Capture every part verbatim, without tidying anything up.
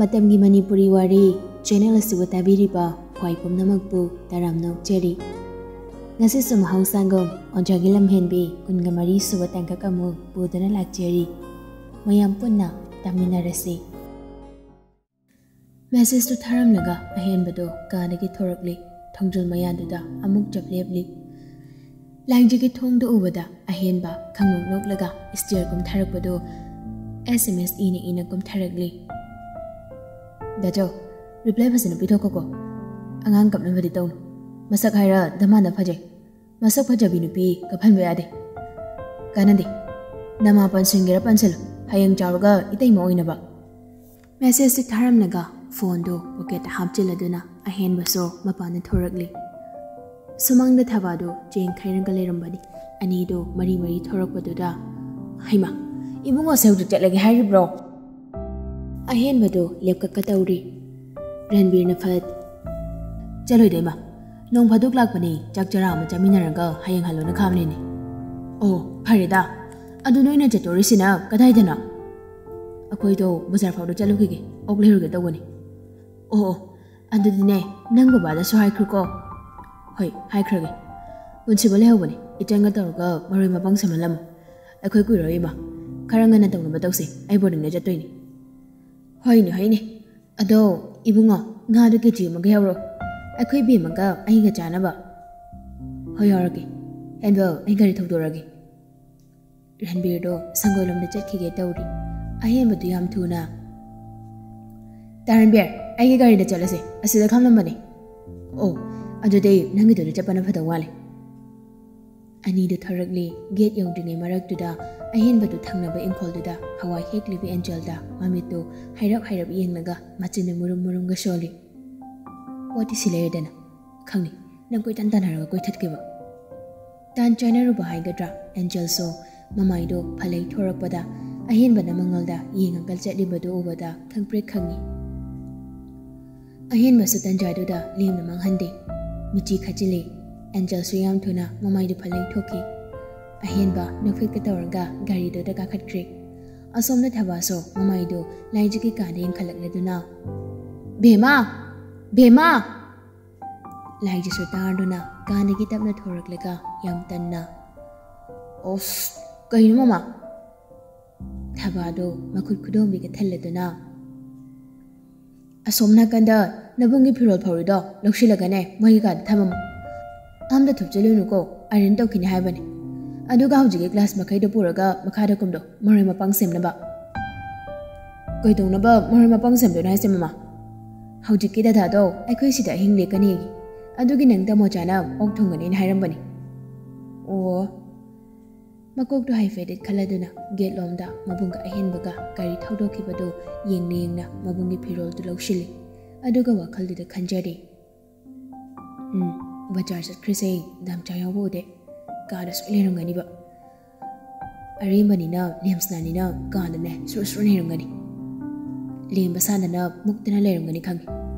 ꯃꯇꯝꯒꯤ ꯃꯅꯤꯄꯨꯔꯤ ꯋꯥꯔꯤ ꯆꯦꯅꯦꯜ ꯑꯁꯤꯕꯨ ꯇꯥꯕꯤꯔꯤꯕ ꯈ꯭ꯋꯥꯏ ꯄꯨꯝꯅꯃꯛꯄꯨ ꯇꯔꯥꯝꯅ ꯑꯣꯛꯆꯔꯤ꯫ ꯉꯁꯤꯁꯨ ꯃꯍꯧꯁꯥꯒꯨꯝ ꯑꯣꯖꯥꯒꯤ ꯂꯝꯍꯦꯟꯕꯤ ꯀꯨꯟꯒ ꯃꯔꯤ ꯁꯨꯕ ꯇꯥꯡꯀꯛ ꯑꯃꯨꯛ ꯄꯨꯗꯨꯅ ꯂꯥꯛꯆꯔꯤ꯫ ꯃꯌꯥꯝ ꯄꯨꯟꯅ ꯇꯥꯃꯤꯟꯅꯔꯁꯤ꯫ ꯃꯦꯁꯦꯖꯇꯨ ꯊꯥꯔꯝꯂꯒ ꯑꯍꯦꯟꯕꯗꯨ ꯀꯥꯗꯒꯤ ꯊꯣꯔꯛꯂꯤ꯫ ꯊꯣꯡꯖꯤꯜ ꯃꯌꯥꯗꯨꯗ ꯑꯃꯨꯛ ꯆꯞ ꯂꯦꯞꯂꯤ꯫ ꯂꯥꯏꯖꯒꯤ ꯊꯣꯡꯗꯨ ꯎꯕꯗ ꯑꯍꯦꯟꯕ ꯈꯪꯅꯣꯛ ꯅꯣꯛꯂꯒ ꯁ꯭ꯇꯤꯌꯔ ꯀꯨꯝꯊꯔꯛꯄꯗꯨ ꯑꯦꯁ ꯑꯦꯝ ꯑꯦꯁ ꯏꯅ ꯏꯅ ꯀꯨꯝꯊꯔꯛꯂꯤ꯫ "ꯗꯥꯆꯧ, ꯔꯤꯄ꯭ꯂꯥꯏ ꯐꯖꯅ ꯄꯤꯊꯣꯛꯈꯣꯀꯣ꯫ ꯑꯉꯥꯡ ꯀꯞꯅꯕꯗꯤ ꯇꯧꯅꯨ꯫ ꯃꯁꯛ ꯍꯥꯏꯔ ꯗꯃꯥꯅ ꯐꯖꯩ꯫ ꯃꯁꯛ ꯐꯖꯕꯤ ꯅꯨꯄꯤ ꯀꯞꯍꯟꯕ ꯌꯥꯗꯦ꯫ ꯀꯥꯟꯅꯗꯦ꯫ ꯅꯃꯥ ꯄꯟꯁꯤꯟꯒꯦꯔꯥ ꯄꯟꯁꯤꯜꯂꯨ, ꯍꯌꯦꯡ ꯆꯥꯎꯔꯒ ꯏꯇꯩꯃ ꯑꯣꯏꯅꯕ"꯫ ꯃꯦꯁꯦꯖꯇꯤ ꯊꯥꯔꯝꯂꯒ ꯐꯣꯟꯗꯨ ꯄꯣꯀꯦꯠꯇ ꯍꯥꯞꯆꯤꯜꯂꯗꯨꯅ ꯑꯍꯦꯟꯕꯁꯨ ꯃꯄꯥꯟꯗ ꯊꯣꯔꯛꯂꯤ꯫ ꯁꯨꯃꯥꯡꯗ ꯊꯕꯥꯗꯨ ꯆꯦꯡ ꯈꯩꯔꯒ ꯂꯩꯔꯝꯕꯅꯤ꯫ ꯑꯅꯤꯗꯨ ꯃꯔꯤ ꯃꯔꯤ ꯊꯣꯔꯛꯄꯗꯨꯗ, "ꯍꯩꯃꯥ, ꯏꯕꯨꯡꯉꯣꯁꯦ ꯍꯧꯖꯤꯛ ꯆꯠꯂꯒꯦ ꯍꯥꯏꯔꯤꯕ꯭ꯔꯣ?" ꯑꯍꯦꯟꯕꯗꯨ ꯂꯦꯞꯀꯠꯀ ꯇꯧꯔꯤ꯫ ꯔꯟꯕꯤꯔꯅ ꯐꯠ, "ꯆꯠꯂꯣꯏꯗ ꯏꯃꯥ, ꯅꯣꯡ ꯐꯥꯗꯣꯛ ꯂꯥꯛꯄꯅꯤ, ꯆꯥꯛ ꯆꯔꯥ ꯑꯃ ꯆꯥꯃꯤꯟꯅꯔꯒ ꯍꯌꯦꯡ ꯍꯜꯂꯣꯅ ꯈꯥꯕꯅꯤꯅꯦ꯫ ꯑꯣ, ꯐꯔꯦꯗ, ꯑꯗꯨ ꯅꯣꯏꯅ ꯆꯠꯇꯣꯔꯤꯁꯤꯅ ꯀꯗꯥꯏꯗꯅꯣ?" "ꯑꯩꯈꯣꯏꯗꯣ ꯕꯖꯥꯔ ꯐꯥꯎꯗ ꯆꯠꯂꯨꯈꯤꯒꯦ, ꯑꯣꯛ ꯂꯩꯔꯨꯒꯦ ꯇꯧꯕꯅꯤ"꯫ "ꯑꯣ, ꯑꯣ, ꯑꯗꯨꯗꯤꯅꯦ, ꯅꯪ ꯕꯕꯥꯗꯁꯨ ꯍꯥꯏꯈ꯭ꯔꯣꯀꯣ"꯫ "ꯍꯣꯏ, ꯍꯥꯏꯈ꯭ꯔꯒꯦ꯫ ꯄꯨꯟꯁꯤꯕ ꯂꯩꯍꯧꯕꯅꯦ, ꯏꯆꯟꯒ ꯇꯧꯔꯒ ꯃꯔꯣꯏ ꯃꯄꯥꯡ ꯁꯦꯝꯍꯜꯂꯝꯃꯣ꯫ ꯑꯩꯈꯣꯏ ꯀꯨꯏꯔꯣꯏ ꯏꯃꯥ, ꯈꯔ ꯉꯟꯅ ꯇꯧꯅꯕ ꯇꯧꯁꯦ, ꯑꯩ ꯕꯣꯔꯗꯤꯡꯗ ꯆꯠꯇꯣꯏꯅꯦ"꯫ "ꯍꯣꯏꯅꯦ, ꯍꯣꯏꯅꯦ꯫ ꯑꯗꯣ ꯏꯕꯨꯡꯉꯣ, ꯉꯥꯗꯣ ꯀꯦ ꯖꯤ ꯑꯃꯒ ꯌꯥꯎꯔꯛꯑꯣ, ꯑꯩꯈꯣꯏ ꯕꯦꯝꯃꯒ ꯑꯩꯒ ꯆꯥꯅꯕ"꯫ "ꯍꯣꯏ, ꯌꯥꯎꯔꯛꯀꯦ꯫ ꯍꯦꯟꯕꯦꯜ, ꯑꯩ ꯒꯥꯔꯤ ꯊꯧꯗꯣꯔꯛꯑꯒꯦ"꯫ ꯔꯟꯕꯤꯔꯗꯣ ꯁꯪꯒꯣꯏꯂꯣꯝꯗ ꯆꯠꯈꯤꯒꯦ ꯇꯧꯔꯤ꯫ ꯑꯍꯦꯟꯕꯗꯨ ꯌꯥꯝ ꯊꯨꯅ, "ꯇꯥ ꯔꯟꯕꯤꯔ, ꯑꯩꯒꯤ ꯒꯥꯔꯤꯗ ꯆꯠꯂꯁꯦ, ꯑꯁꯤꯗ ꯈꯥꯝꯂꯝꯕꯅꯦ"꯫ "ꯑꯣ, ꯑꯗꯨꯗꯤ ꯅꯪꯒꯤꯗꯨꯗ ꯆꯠꯄꯅ ꯐꯗꯧ ꯃꯥꯜꯂꯦ"꯫ ꯑꯅꯤꯗꯨ ꯊꯧꯔꯛꯂꯤ꯫ ꯒꯦꯠ ꯌꯧꯗ꯭ꯔꯤꯉꯩ ꯃꯔꯛꯇꯨꯗ ꯑꯍꯦꯟꯕꯗꯨ ꯊꯪꯅꯕ ꯏꯪꯈꯣꯜꯗꯨꯗ ꯍꯋꯥꯏ ꯍꯦꯛꯂꯤꯕ ꯑꯦꯟꯖꯦꯜꯗ ꯃꯃꯤꯠꯇꯨ ꯍꯥꯏꯔꯞ ꯍꯥꯏꯔꯞ ꯌꯦꯡꯂꯒ ꯃꯆꯤꯟꯗꯨ ꯃꯨꯔꯨꯝ ꯃꯨꯔꯨꯝꯒ ꯁꯣꯜꯂꯤ꯫ "ꯄꯣꯠꯇꯤ ꯁꯤ ꯂꯩꯔꯦꯗꯅ, ꯈꯪꯅꯤ ꯅꯪ ꯀꯣꯏꯇꯥꯟ ꯇꯥꯟꯅꯔꯒ ꯀꯣꯏꯊꯠꯈꯤꯕ"꯫ ꯇꯥꯟ ꯆꯥꯟꯅꯔꯨꯕ ꯍꯥꯏꯒꯗ꯭ꯔꯥ, ꯑꯦꯟꯖꯦꯜꯁꯨ ꯃꯃꯥꯏꯗꯨ ꯐꯂꯩ ꯊꯣꯔꯛꯄꯗ ꯑꯍꯦꯟꯕꯅ ꯃꯉꯜꯗ ꯌꯦꯡꯉꯒ ꯆꯠꯂꯤꯕꯗꯨ ꯎꯕꯗ ꯈꯪꯄ꯭ꯔꯦꯛ ꯈꯪꯉꯤ꯫ ꯑꯍꯦꯟꯕꯁꯨ ꯇꯟꯖꯥꯗꯨꯗ ꯂꯦꯝꯅ ꯃꯥꯡꯍꯟꯗꯦ꯫ ꯃꯤꯆꯤ ꯈꯠꯆꯤꯜꯂꯤ꯫ ꯑꯦꯟꯖꯦꯜꯁꯨ ꯌꯥꯝ ꯊꯨꯅ ꯃꯃꯥꯏꯗꯨ ꯐꯂꯩ ꯊꯣꯛꯈꯤ꯫ ꯑꯍꯦꯟꯕ ꯅꯣꯛꯐꯦꯠꯀ ꯇꯧꯔꯒ ꯒꯥꯔꯤꯗꯨꯗ ꯀꯥꯈꯠꯈ꯭ꯔꯦ꯫ ꯑꯁꯣꯝꯗ ꯊꯕꯥꯁꯨ ꯃꯃꯥꯏꯗꯨ ꯂꯥꯏꯖꯒꯤ ꯀꯥꯗ ꯌꯦꯡꯈꯠꯂꯛꯂꯗꯨꯅ, "ꯕꯦꯝꯃ! ꯕꯦꯝꯃ!" ꯂꯥꯏꯖꯁꯨ ꯇꯥꯔꯗꯨꯅ ꯀꯥꯗꯒꯤ ꯇꯞꯅ ꯊꯣꯔꯛꯂꯒ ꯌꯥꯝ ꯇꯟꯅ, "ꯑꯣꯐ, ꯀꯩꯅꯣ ꯃꯃꯥ?" ꯊꯕꯥꯗꯨ ꯃꯈꯨꯠ ꯈꯨꯗꯣꯝꯕꯤꯒ ꯊꯜꯂꯗꯨꯅ, "ꯑꯁꯣꯝ ꯅꯥꯀꯟꯗ ꯅꯕꯨꯡꯒꯤ ꯐꯤꯔꯣꯜ ꯐꯧꯔꯤꯗꯣ ꯂꯧꯁꯤꯜꯂꯒꯅꯦ ꯃꯣꯏꯒꯤ ꯀꯥꯗ ꯊꯝꯃꯝꯃꯣ꯫ ꯑꯝꯇ ꯊꯨꯞꯆꯜꯂꯨꯅꯨꯀꯣ, ꯑꯥꯏꯔꯟ ꯇꯧꯈꯤꯅꯤ ꯍꯥꯏꯕꯅꯤ꯫ ꯑꯗꯨꯒ ꯍꯧꯖꯤꯛꯀꯤ ꯒ꯭ꯂꯥꯁ ꯃꯈꯩꯗꯣ ꯄꯨꯔꯒ ꯃꯈꯥꯗ ꯀꯨꯝꯗꯣ, ꯃꯔꯣꯏ ꯃꯄꯥꯡ ꯁꯦꯝꯅꯕ꯫" "ꯀꯩꯗꯧꯅꯕ ꯃꯔꯣꯏ ꯃꯄꯥꯡ ꯁꯦꯝꯗꯣꯏꯅꯣ ꯍꯥꯏꯁꯦ ꯃꯃꯥ?" "ꯍꯧꯖꯤꯛꯀꯤ ꯗꯗꯥꯗꯣ ꯑꯩꯈꯣꯏ ꯁꯤꯗ ꯑꯍꯤꯡ ꯂꯦꯛꯀꯅꯤ, ꯑꯗꯨꯒꯤ ꯅꯪ ꯇꯥꯃꯣꯆꯥꯅ ꯑꯣꯛ ꯊꯣꯡꯒꯅꯤꯅ ꯍꯥꯏꯔꯝꯕꯅꯤ꯫" "ꯑꯣ꯫" ꯃꯀꯣꯛꯇꯣ ꯍꯥꯏꯐꯦꯠ ꯏꯠꯈꯠꯂꯗꯨꯅ ꯒꯦꯠ ꯂꯣꯝꯗ ꯃꯕꯨꯡꯒ ꯑꯍꯦꯟꯕꯒ ꯒꯥꯔꯤ ꯊꯧꯗꯣꯛꯈꯤꯕꯗꯨ ꯌꯦꯡꯅ ꯌꯦꯡꯅ ꯃꯕꯨꯡꯒꯤ ꯐꯤꯔꯣꯜꯗꯨ ꯂꯧꯁꯤꯜꯂꯤ꯫ ꯑꯗꯨꯒ ꯋꯥꯈꯜꯗꯨꯗ ꯈꯟꯖꯔꯤ, "ꯎꯝ, ꯕꯖꯥꯔ ꯆꯠꯈ꯭ꯔꯤꯁꯦ ꯗꯥꯝꯆꯥ ꯌꯥꯎꯕ ꯎꯗꯦ꯫ ꯀꯥꯗ ꯁꯣꯏ ꯂꯩꯔꯝꯒꯅꯤꯕ꯫ ꯑꯔꯦꯝꯕꯅꯤꯅ, ꯂꯦꯝꯁꯅꯥꯅꯤꯅ ꯀꯥꯗꯅꯦ ꯁꯨꯔ ꯁꯨꯔ ꯂꯩꯔꯝꯒꯅꯤ꯫ ꯂꯦꯝꯕ ꯁꯥꯗꯅ ꯃꯨꯛꯇꯅ ꯂꯩꯔꯝꯒꯅꯤ ꯈꯪꯉꯤ꯫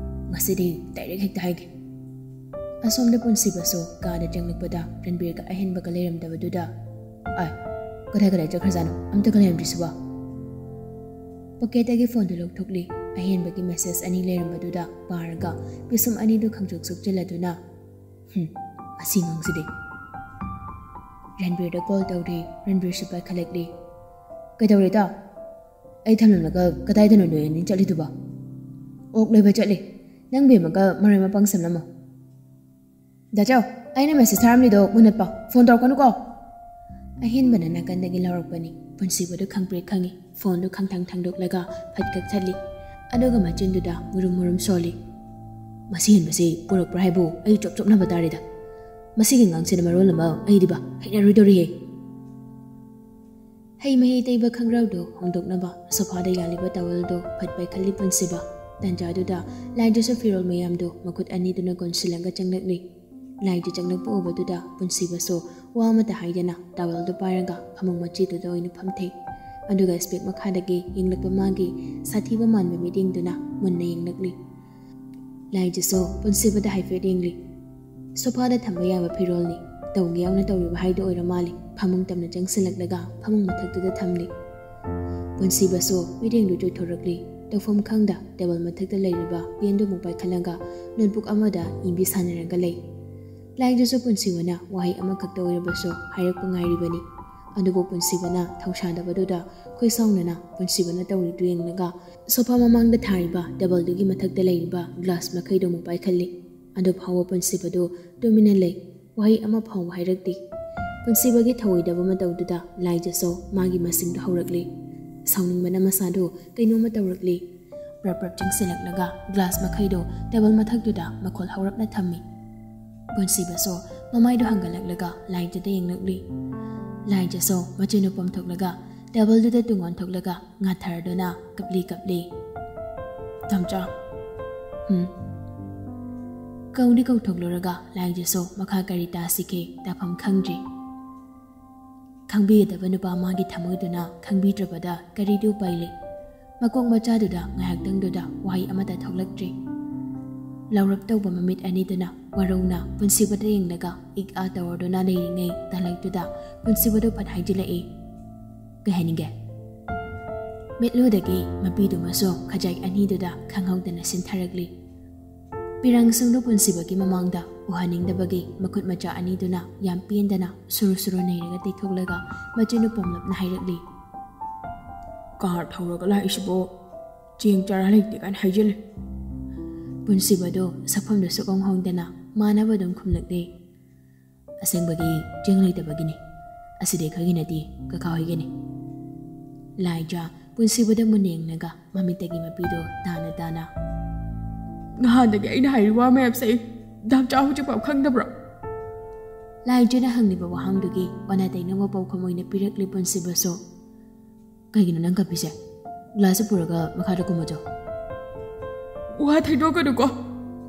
ꯉꯁꯤꯗꯤ ꯗꯥꯏꯔꯦꯛ ꯍꯦꯛꯇ ꯍꯥꯏꯒꯦ꯫" ꯑꯁꯣꯝꯗ ꯄꯨꯟꯁꯤꯕꯁꯨ ꯀꯥꯗ ꯆꯪꯂꯛꯄꯗ ꯔꯟꯕꯤꯔꯒ ꯑꯍꯦꯟꯕꯒ ꯂꯩꯔꯝꯗꯕꯗꯨꯗ, "ꯑꯥꯏ, ꯀꯗꯥꯏ ꯀꯗꯥꯏ ꯆꯠꯈ꯭ꯔꯖꯥꯠꯅꯣ? ꯑꯝꯇꯒ ꯂꯩꯔꯝꯗ꯭ꯔꯤꯁꯤꯕꯣ?" ꯄꯣꯀꯦꯠꯇꯒꯤ ꯐꯣꯟꯗꯨ ꯂꯧꯊꯣꯛꯂꯤ꯫ ꯑꯍꯦꯟꯕꯒꯤ ꯃꯦꯁꯦꯖ ꯑꯅꯤ ꯂꯩꯔꯝꯕꯗꯨꯗ ꯄꯥꯔꯒ ꯄꯤꯁꯨꯝ ꯑꯅꯤꯗꯨ ꯈꯪꯆꯨꯛ ꯆꯨꯛꯆꯤꯜꯂꯗꯨꯅ, "ꯍꯨꯝ, ꯑꯁꯤ ꯑꯉꯥꯡꯁꯤꯗꯤ꯫" ꯔꯟꯕꯤꯔꯗ ꯀꯣꯜ ꯇꯧꯔꯤ꯫ ꯔꯟꯕꯤꯔꯁꯨ ꯄꯥꯏꯈꯠꯂꯛꯂꯤ꯫ "ꯀꯩꯗꯧꯔꯦꯗ?" "ꯑꯩ ꯊꯝꯂꯝꯂꯒ ꯀꯗꯥꯏꯗꯅꯣ ꯅꯣꯏ ꯑꯅꯤ ꯆꯠꯂꯤꯗꯨꯕꯣ?" "ꯑꯣꯛ ꯂꯩꯕ ꯆꯠꯂꯤ꯫ ꯅꯪ ꯕꯦꯝꯃꯒ ꯃꯔꯣꯏ ꯃꯄꯥꯡ ꯁꯦꯝꯂꯝꯃꯣ꯫" "ꯗꯥꯆꯧ, ꯑꯩꯅ ꯃꯦꯁꯦꯖ ꯊꯥꯔꯝꯂꯤꯗꯣ ꯃꯨꯟꯅꯠꯄ, ꯐꯣꯟ ꯇꯧꯔꯛꯀꯅꯨꯀꯣ꯫" ꯑꯍꯦꯟꯕꯅ ꯅꯥꯀꯟꯗꯒꯤ ꯂꯥꯎꯔꯛꯄꯅꯤ꯫ ꯄꯨꯟꯁꯤꯕꯗꯨ ꯈꯪꯄ꯭ꯔꯦꯛ ꯈꯪꯉꯤ꯫ ꯐꯣꯟꯗꯨ ꯈꯪꯊꯥꯡ ꯊꯥꯡꯗꯣꯛꯂꯒ ꯐꯠ ꯀꯛꯊꯠꯂꯤ꯫ ꯑꯗꯨꯒ ꯃꯆꯤꯟꯗꯨꯗ ꯃꯨꯔꯨꯝ ꯃꯨꯔꯨꯝ ꯁꯣꯜꯂꯤ꯫ "ꯃꯁꯤ ꯍꯦꯟꯕꯁꯤ ꯄꯨꯔꯛꯄ꯭ꯔꯥ ꯍꯥꯏꯕꯨ ꯑꯩ ꯆꯣꯞ ꯆꯣꯞꯅꯕ ꯇꯥꯔꯦꯗ꯫ ꯃꯁꯤꯒꯤ ꯑꯉꯥꯡꯁꯤꯅ ꯃꯔꯣꯜ ꯑꯃ ꯑꯩꯗꯤꯕ ꯍꯩꯅꯔꯣꯏꯗꯧꯔꯤꯍꯦ꯫" ꯍꯩ ꯃꯍꯤ ꯇꯩꯕ ꯈꯪꯒ꯭ꯔꯥꯎꯗꯨ ꯍꯣꯡꯗꯣꯛꯅꯕ ꯁꯣꯐꯥꯗ ꯌꯥꯜꯂꯤꯕ ꯇꯥꯋꯦꯜꯗꯨ ꯐꯠ ꯄꯥꯏꯈꯠꯂꯤ ꯄꯨꯟꯁꯤꯕ꯫ ꯇꯟꯖꯥꯗꯨꯗ ꯂꯥꯏꯖꯁꯨ ꯐꯤꯔꯣꯜ ꯃꯌꯥꯝꯗꯨ ꯃꯈꯨꯠ ꯑꯅꯤꯗꯨꯅ ꯀꯣꯟꯁꯤꯜꯂꯒ ꯆꯪꯂꯛꯂꯤ꯫ ꯂꯥꯏꯖ ꯆꯪꯂꯛꯄ ꯎꯕꯗꯨꯗ ꯄꯨꯟꯁꯤꯕꯁꯨ ꯋꯥ ꯑꯃꯠꯇ ꯍꯥꯏꯗꯅ ꯇꯥꯋꯦꯜꯗꯨ ꯄꯥꯏꯔꯒ ꯐꯃꯨꯡ ꯃꯆꯤꯗꯨꯗ ꯑꯣꯏꯅ ꯐꯝꯊꯩ꯫ ꯑꯗꯨꯒ ꯏꯁꯄꯦꯛ ꯃꯈꯥꯗꯒꯤ ꯌꯦꯡꯂꯛꯄ ꯃꯥꯒꯤ ꯁꯥꯊꯤꯕ ꯃꯥꯟꯕ ꯃꯤꯠꯌꯦꯡꯗꯨꯅ ꯃꯨꯟꯅ ꯌꯦꯡꯂꯛꯂꯤ꯫ ꯂꯥꯏꯖꯁꯨ ꯄꯨꯟꯁꯤꯕꯗ ꯍꯥꯏꯐꯦꯠ ꯌꯦꯡꯂꯤ꯫ ꯁꯣꯐꯥꯗ ꯊꯝꯕ ꯌꯥꯕ ꯐꯤꯔꯣꯜꯅꯤ꯫ ꯇꯧꯒꯦ ꯌꯥꯎꯅ ꯇꯧꯔꯤꯕ ꯍꯥꯏꯗꯨ ꯑꯣꯏꯔ ꯃꯥꯜꯂꯤ꯫ ꯐꯃꯨꯡ ꯇꯝꯅ ꯆꯪꯁꯤꯜꯂꯛꯂꯒ ꯐꯃꯨꯡ ꯃꯊꯛꯇꯨꯗ ꯊꯝꯂꯤ꯫ ꯄꯨꯟꯁꯤꯕꯁꯨ ꯃꯤꯠꯌꯦꯡꯗꯨ ꯆꯣꯏꯊꯣꯔꯛꯂꯤ꯫ ꯇꯧꯐꯝ ꯈꯪꯗ ꯇꯦꯕꯜ ꯃꯊꯛꯇ ꯂꯩꯔꯤꯕ ꯄꯦꯟꯗꯨ ꯑꯃꯨꯛ ꯄꯥꯏꯈꯠꯂꯒ ꯅꯣꯠꯕꯨꯛ ꯑꯃꯗ ꯏꯕꯤ ꯁꯥꯟꯅꯔꯒ ꯂꯩ꯫ ꯂꯥꯏꯖꯁꯨ ꯄꯨꯟꯁꯤꯕꯅ ꯋꯥꯍꯩ ꯑꯃꯈꯛꯇ ꯑꯣꯏꯔꯕꯁꯨ ꯍꯥꯏꯔꯛꯄ ꯉꯥꯏꯔꯤꯕꯅꯤ꯫ ꯑꯗꯨꯕꯨ ꯄꯨꯟꯁꯤꯕꯅ ꯊꯧꯁꯥꯗꯕꯗꯨꯗ ꯈꯣꯏꯁꯥꯎꯅꯅ ꯄꯨꯟꯁꯤꯕꯅ ꯇꯧꯔꯤꯗꯨ ꯌꯦꯡꯂꯒ ꯁꯣꯐꯥ ꯃꯃꯥꯡꯗ ꯊꯥꯔꯤꯕ ꯇꯦꯕꯜꯗꯨꯒꯤ ꯃꯊꯛꯇ ꯂꯩꯔꯤꯕ ꯒ꯭ꯂꯥꯁ ꯃꯈꯩꯗꯨ ꯑꯃꯨꯛ ꯄꯥꯏꯈꯠꯂꯤ꯫ ꯑꯗꯨ ꯐꯥꯎꯕ ꯄꯨꯟꯁꯤꯕꯗꯨ ꯇꯨꯃꯤꯟꯅ ꯂꯩ꯫ ꯋꯥꯍꯩ ꯑꯃ ꯐꯥꯎꯕ ꯍꯥꯏꯔꯛꯇꯦ꯫ ꯄꯨꯟꯁꯤꯕꯒꯤ ꯊꯧꯑꯣꯏꯗꯕ ꯃꯇꯧꯗꯨꯗ ꯂꯥꯏꯖꯁꯨ ꯃꯥꯒꯤ ꯃꯁꯤꯡꯗꯨ ꯍꯧꯔꯛꯂꯤ꯫ ꯁꯥꯎꯅꯤꯡꯕꯅ ꯃꯁꯥꯗꯨ ꯀꯩꯅꯣꯝꯃ ꯇꯧꯔꯛꯂꯤ꯫ ꯄ꯭ꯔꯞ ꯄ꯭ꯔꯞ ꯆꯪꯁꯤꯜꯂꯛꯂꯒ ꯒ꯭ꯂꯥꯁ ꯃꯈꯩꯗꯨ ꯇꯦꯕꯜ ꯃꯊꯛꯇꯨꯗ ꯃꯈꯣꯜ ꯍꯧꯔꯞꯅ ꯊꯝꯃꯤ꯫ ꯄꯨꯟꯁꯤꯕꯁꯨ ꯃꯃꯥꯏꯗꯨ ꯍꯪꯒꯠꯂꯛꯂꯒ ꯂꯥꯏꯖꯗ ꯌꯦꯡꯂꯛꯂꯤ꯫ ꯂꯥꯏꯖꯁꯨ ꯃꯆꯤꯟ ꯎ ꯄꯣꯝꯊꯣꯛꯂꯒ ꯇꯦꯕꯜꯗꯨꯗ ꯇꯨꯡ ꯑꯣꯟꯊꯣꯛꯂꯒ ꯉꯥꯊꯔꯗꯨꯅ ꯀꯞꯂꯤ ꯀꯞꯂꯤ꯫ "ꯇꯝꯆꯥ, ꯎꯝ?" ꯀꯧꯗꯤ ꯀꯧꯊꯣꯛꯂꯨꯔꯒ ꯂꯥꯏꯖꯁꯨ ꯃꯈꯥ ꯀꯔꯤ ꯇꯥꯁꯤꯒꯦ ꯇꯥꯐꯝ ꯈꯪꯗ꯭ꯔꯤ꯫ ꯈꯪꯕꯤꯒꯗꯕ ꯅꯨꯄꯥ ꯃꯥꯒꯤ ꯊꯃꯣꯏꯗꯨꯅ ꯈꯪꯕꯤꯗ꯭ꯔꯕꯗ ꯀꯔꯤꯗꯤ ꯎꯄꯥꯏ ꯂꯩ? ꯃꯀꯣꯛ ꯃꯆꯥꯗꯨꯗ ꯉꯥꯏꯍꯥꯛꯇꯪꯗꯨꯗ ꯋꯥꯍꯩ ꯑꯃꯠꯇ ꯊꯣꯛꯂꯛꯇ꯭ꯔꯤ꯫ ꯂꯥꯎꯔꯞ ꯇꯧꯕ ꯃꯃꯤꯠ ꯑꯅꯤꯗꯨꯅ ꯋꯥꯔꯧꯅ ꯄꯨꯟꯁꯤꯕꯗ ꯌꯦꯡꯂꯒ ꯏꯛ ꯑꯥ ꯇꯧꯔꯗꯨꯅ ꯂꯩꯔꯤꯉꯩ ꯇꯥꯂꯛꯇꯨꯗ ꯄꯨꯟꯁꯤꯕꯗꯨ ꯐꯠ ꯍꯥꯏꯖꯤꯜꯂꯛꯏ꯫ "ꯀꯩ ꯍꯥꯏꯅꯤꯡꯒꯦ?" ꯃꯤꯠꯂꯨꯗꯒꯤ ꯃꯄꯤꯗꯨꯃꯁꯨ ꯈꯖꯥꯏ ꯑꯅꯤꯗꯨꯗ ꯈꯪꯍꯧꯗꯅ ꯁꯤꯟꯊꯔꯛꯂꯤ꯫ ꯄꯤꯔꯥꯡꯁꯪꯗꯨ ꯄꯨꯟꯁꯤꯕꯒꯤ ꯃꯃꯥꯡꯗ ꯎꯍꯟꯅꯤꯡꯗꯕꯒꯤ ꯃꯈꯨꯠ ꯃꯆꯥ ꯑꯅꯤꯗꯨꯅ ꯌꯥꯝ ꯄꯦꯟꯗꯅ ꯁꯨꯔꯨ ꯁꯨꯔꯨ ꯅꯩꯔꯒ ꯇꯩꯊꯣꯛꯂꯒ ꯃꯆꯤꯟ ꯎ ꯄꯣꯝꯂꯞꯅ ꯍꯥꯏꯔꯛꯂꯤ꯫ "ꯀꯥꯔ ꯊꯧꯔꯒ ꯂꯥꯛꯏꯁꯤꯕꯣ, ꯆꯦꯡ ꯆꯔꯥ ꯂꯩꯇꯦ ꯀꯥꯏꯅ ꯍꯥꯏꯖꯤꯜꯂꯦ꯫" ꯄꯨꯟꯁꯤꯕꯗꯣ ꯁꯛꯐꯝꯗꯨ ꯁꯨꯛꯍꯣꯡ ꯍꯣꯡꯗꯅ ꯃꯥꯟꯅꯕ ꯑꯗꯨꯝ ꯈꯨꯝꯂꯛꯂꯤ꯫ "ꯑꯁꯦꯡꯕꯒꯤ ꯆꯦꯡ ꯂꯩꯇꯕꯒꯤꯅꯤ꯫ ꯑꯁꯤꯗꯤ ꯑꯩꯈꯣꯏꯒꯤ ꯅꯠꯇꯦ, ꯀꯀꯥ ꯍꯣꯏꯒꯤꯅꯤ꯫" ꯂꯥꯏꯖ ꯄꯨꯟꯁꯤꯕꯗ ꯃꯨꯟꯅ ꯌꯦꯡꯂꯒ ꯃꯃꯤꯠꯇꯒꯤ ꯃꯄꯤꯗꯣ ꯇꯥꯅ ꯇꯥꯅ, "ꯅꯍꯥꯟꯗꯒꯤ ꯑꯩꯅ ꯍꯥꯏꯔꯤ ꯋꯥ ꯃꯌꯥꯝꯁꯦ ꯗꯥꯝꯆꯥ ꯍꯧꯖꯤꯛꯐꯥꯎ ꯈꯪꯗꯕ꯭ꯔꯣ?" ꯂꯥꯏꯖꯅ ꯍꯪꯂꯤꯕ ꯋꯥꯍꯪꯗꯨꯒꯤ ꯑꯣꯟꯅ ꯇꯩꯅꯕ ꯄꯥꯎꯈꯨꯝ ꯑꯣꯏꯅ ꯄꯤꯔꯛꯂꯤ ꯄꯨꯟꯁꯤꯕꯁꯨ꯫ "ꯀꯩꯒꯤꯅꯣ ꯅꯪ ꯀꯞꯄꯤꯁꯦ? ꯒ꯭ꯂꯥꯁꯁꯦ ꯄꯨꯔꯒ ꯃꯈꯥꯗ ꯀꯨꯝꯃꯖꯣ꯫" "ꯋꯥ ꯊꯩꯗꯣꯛꯀꯅꯨꯀꯣ,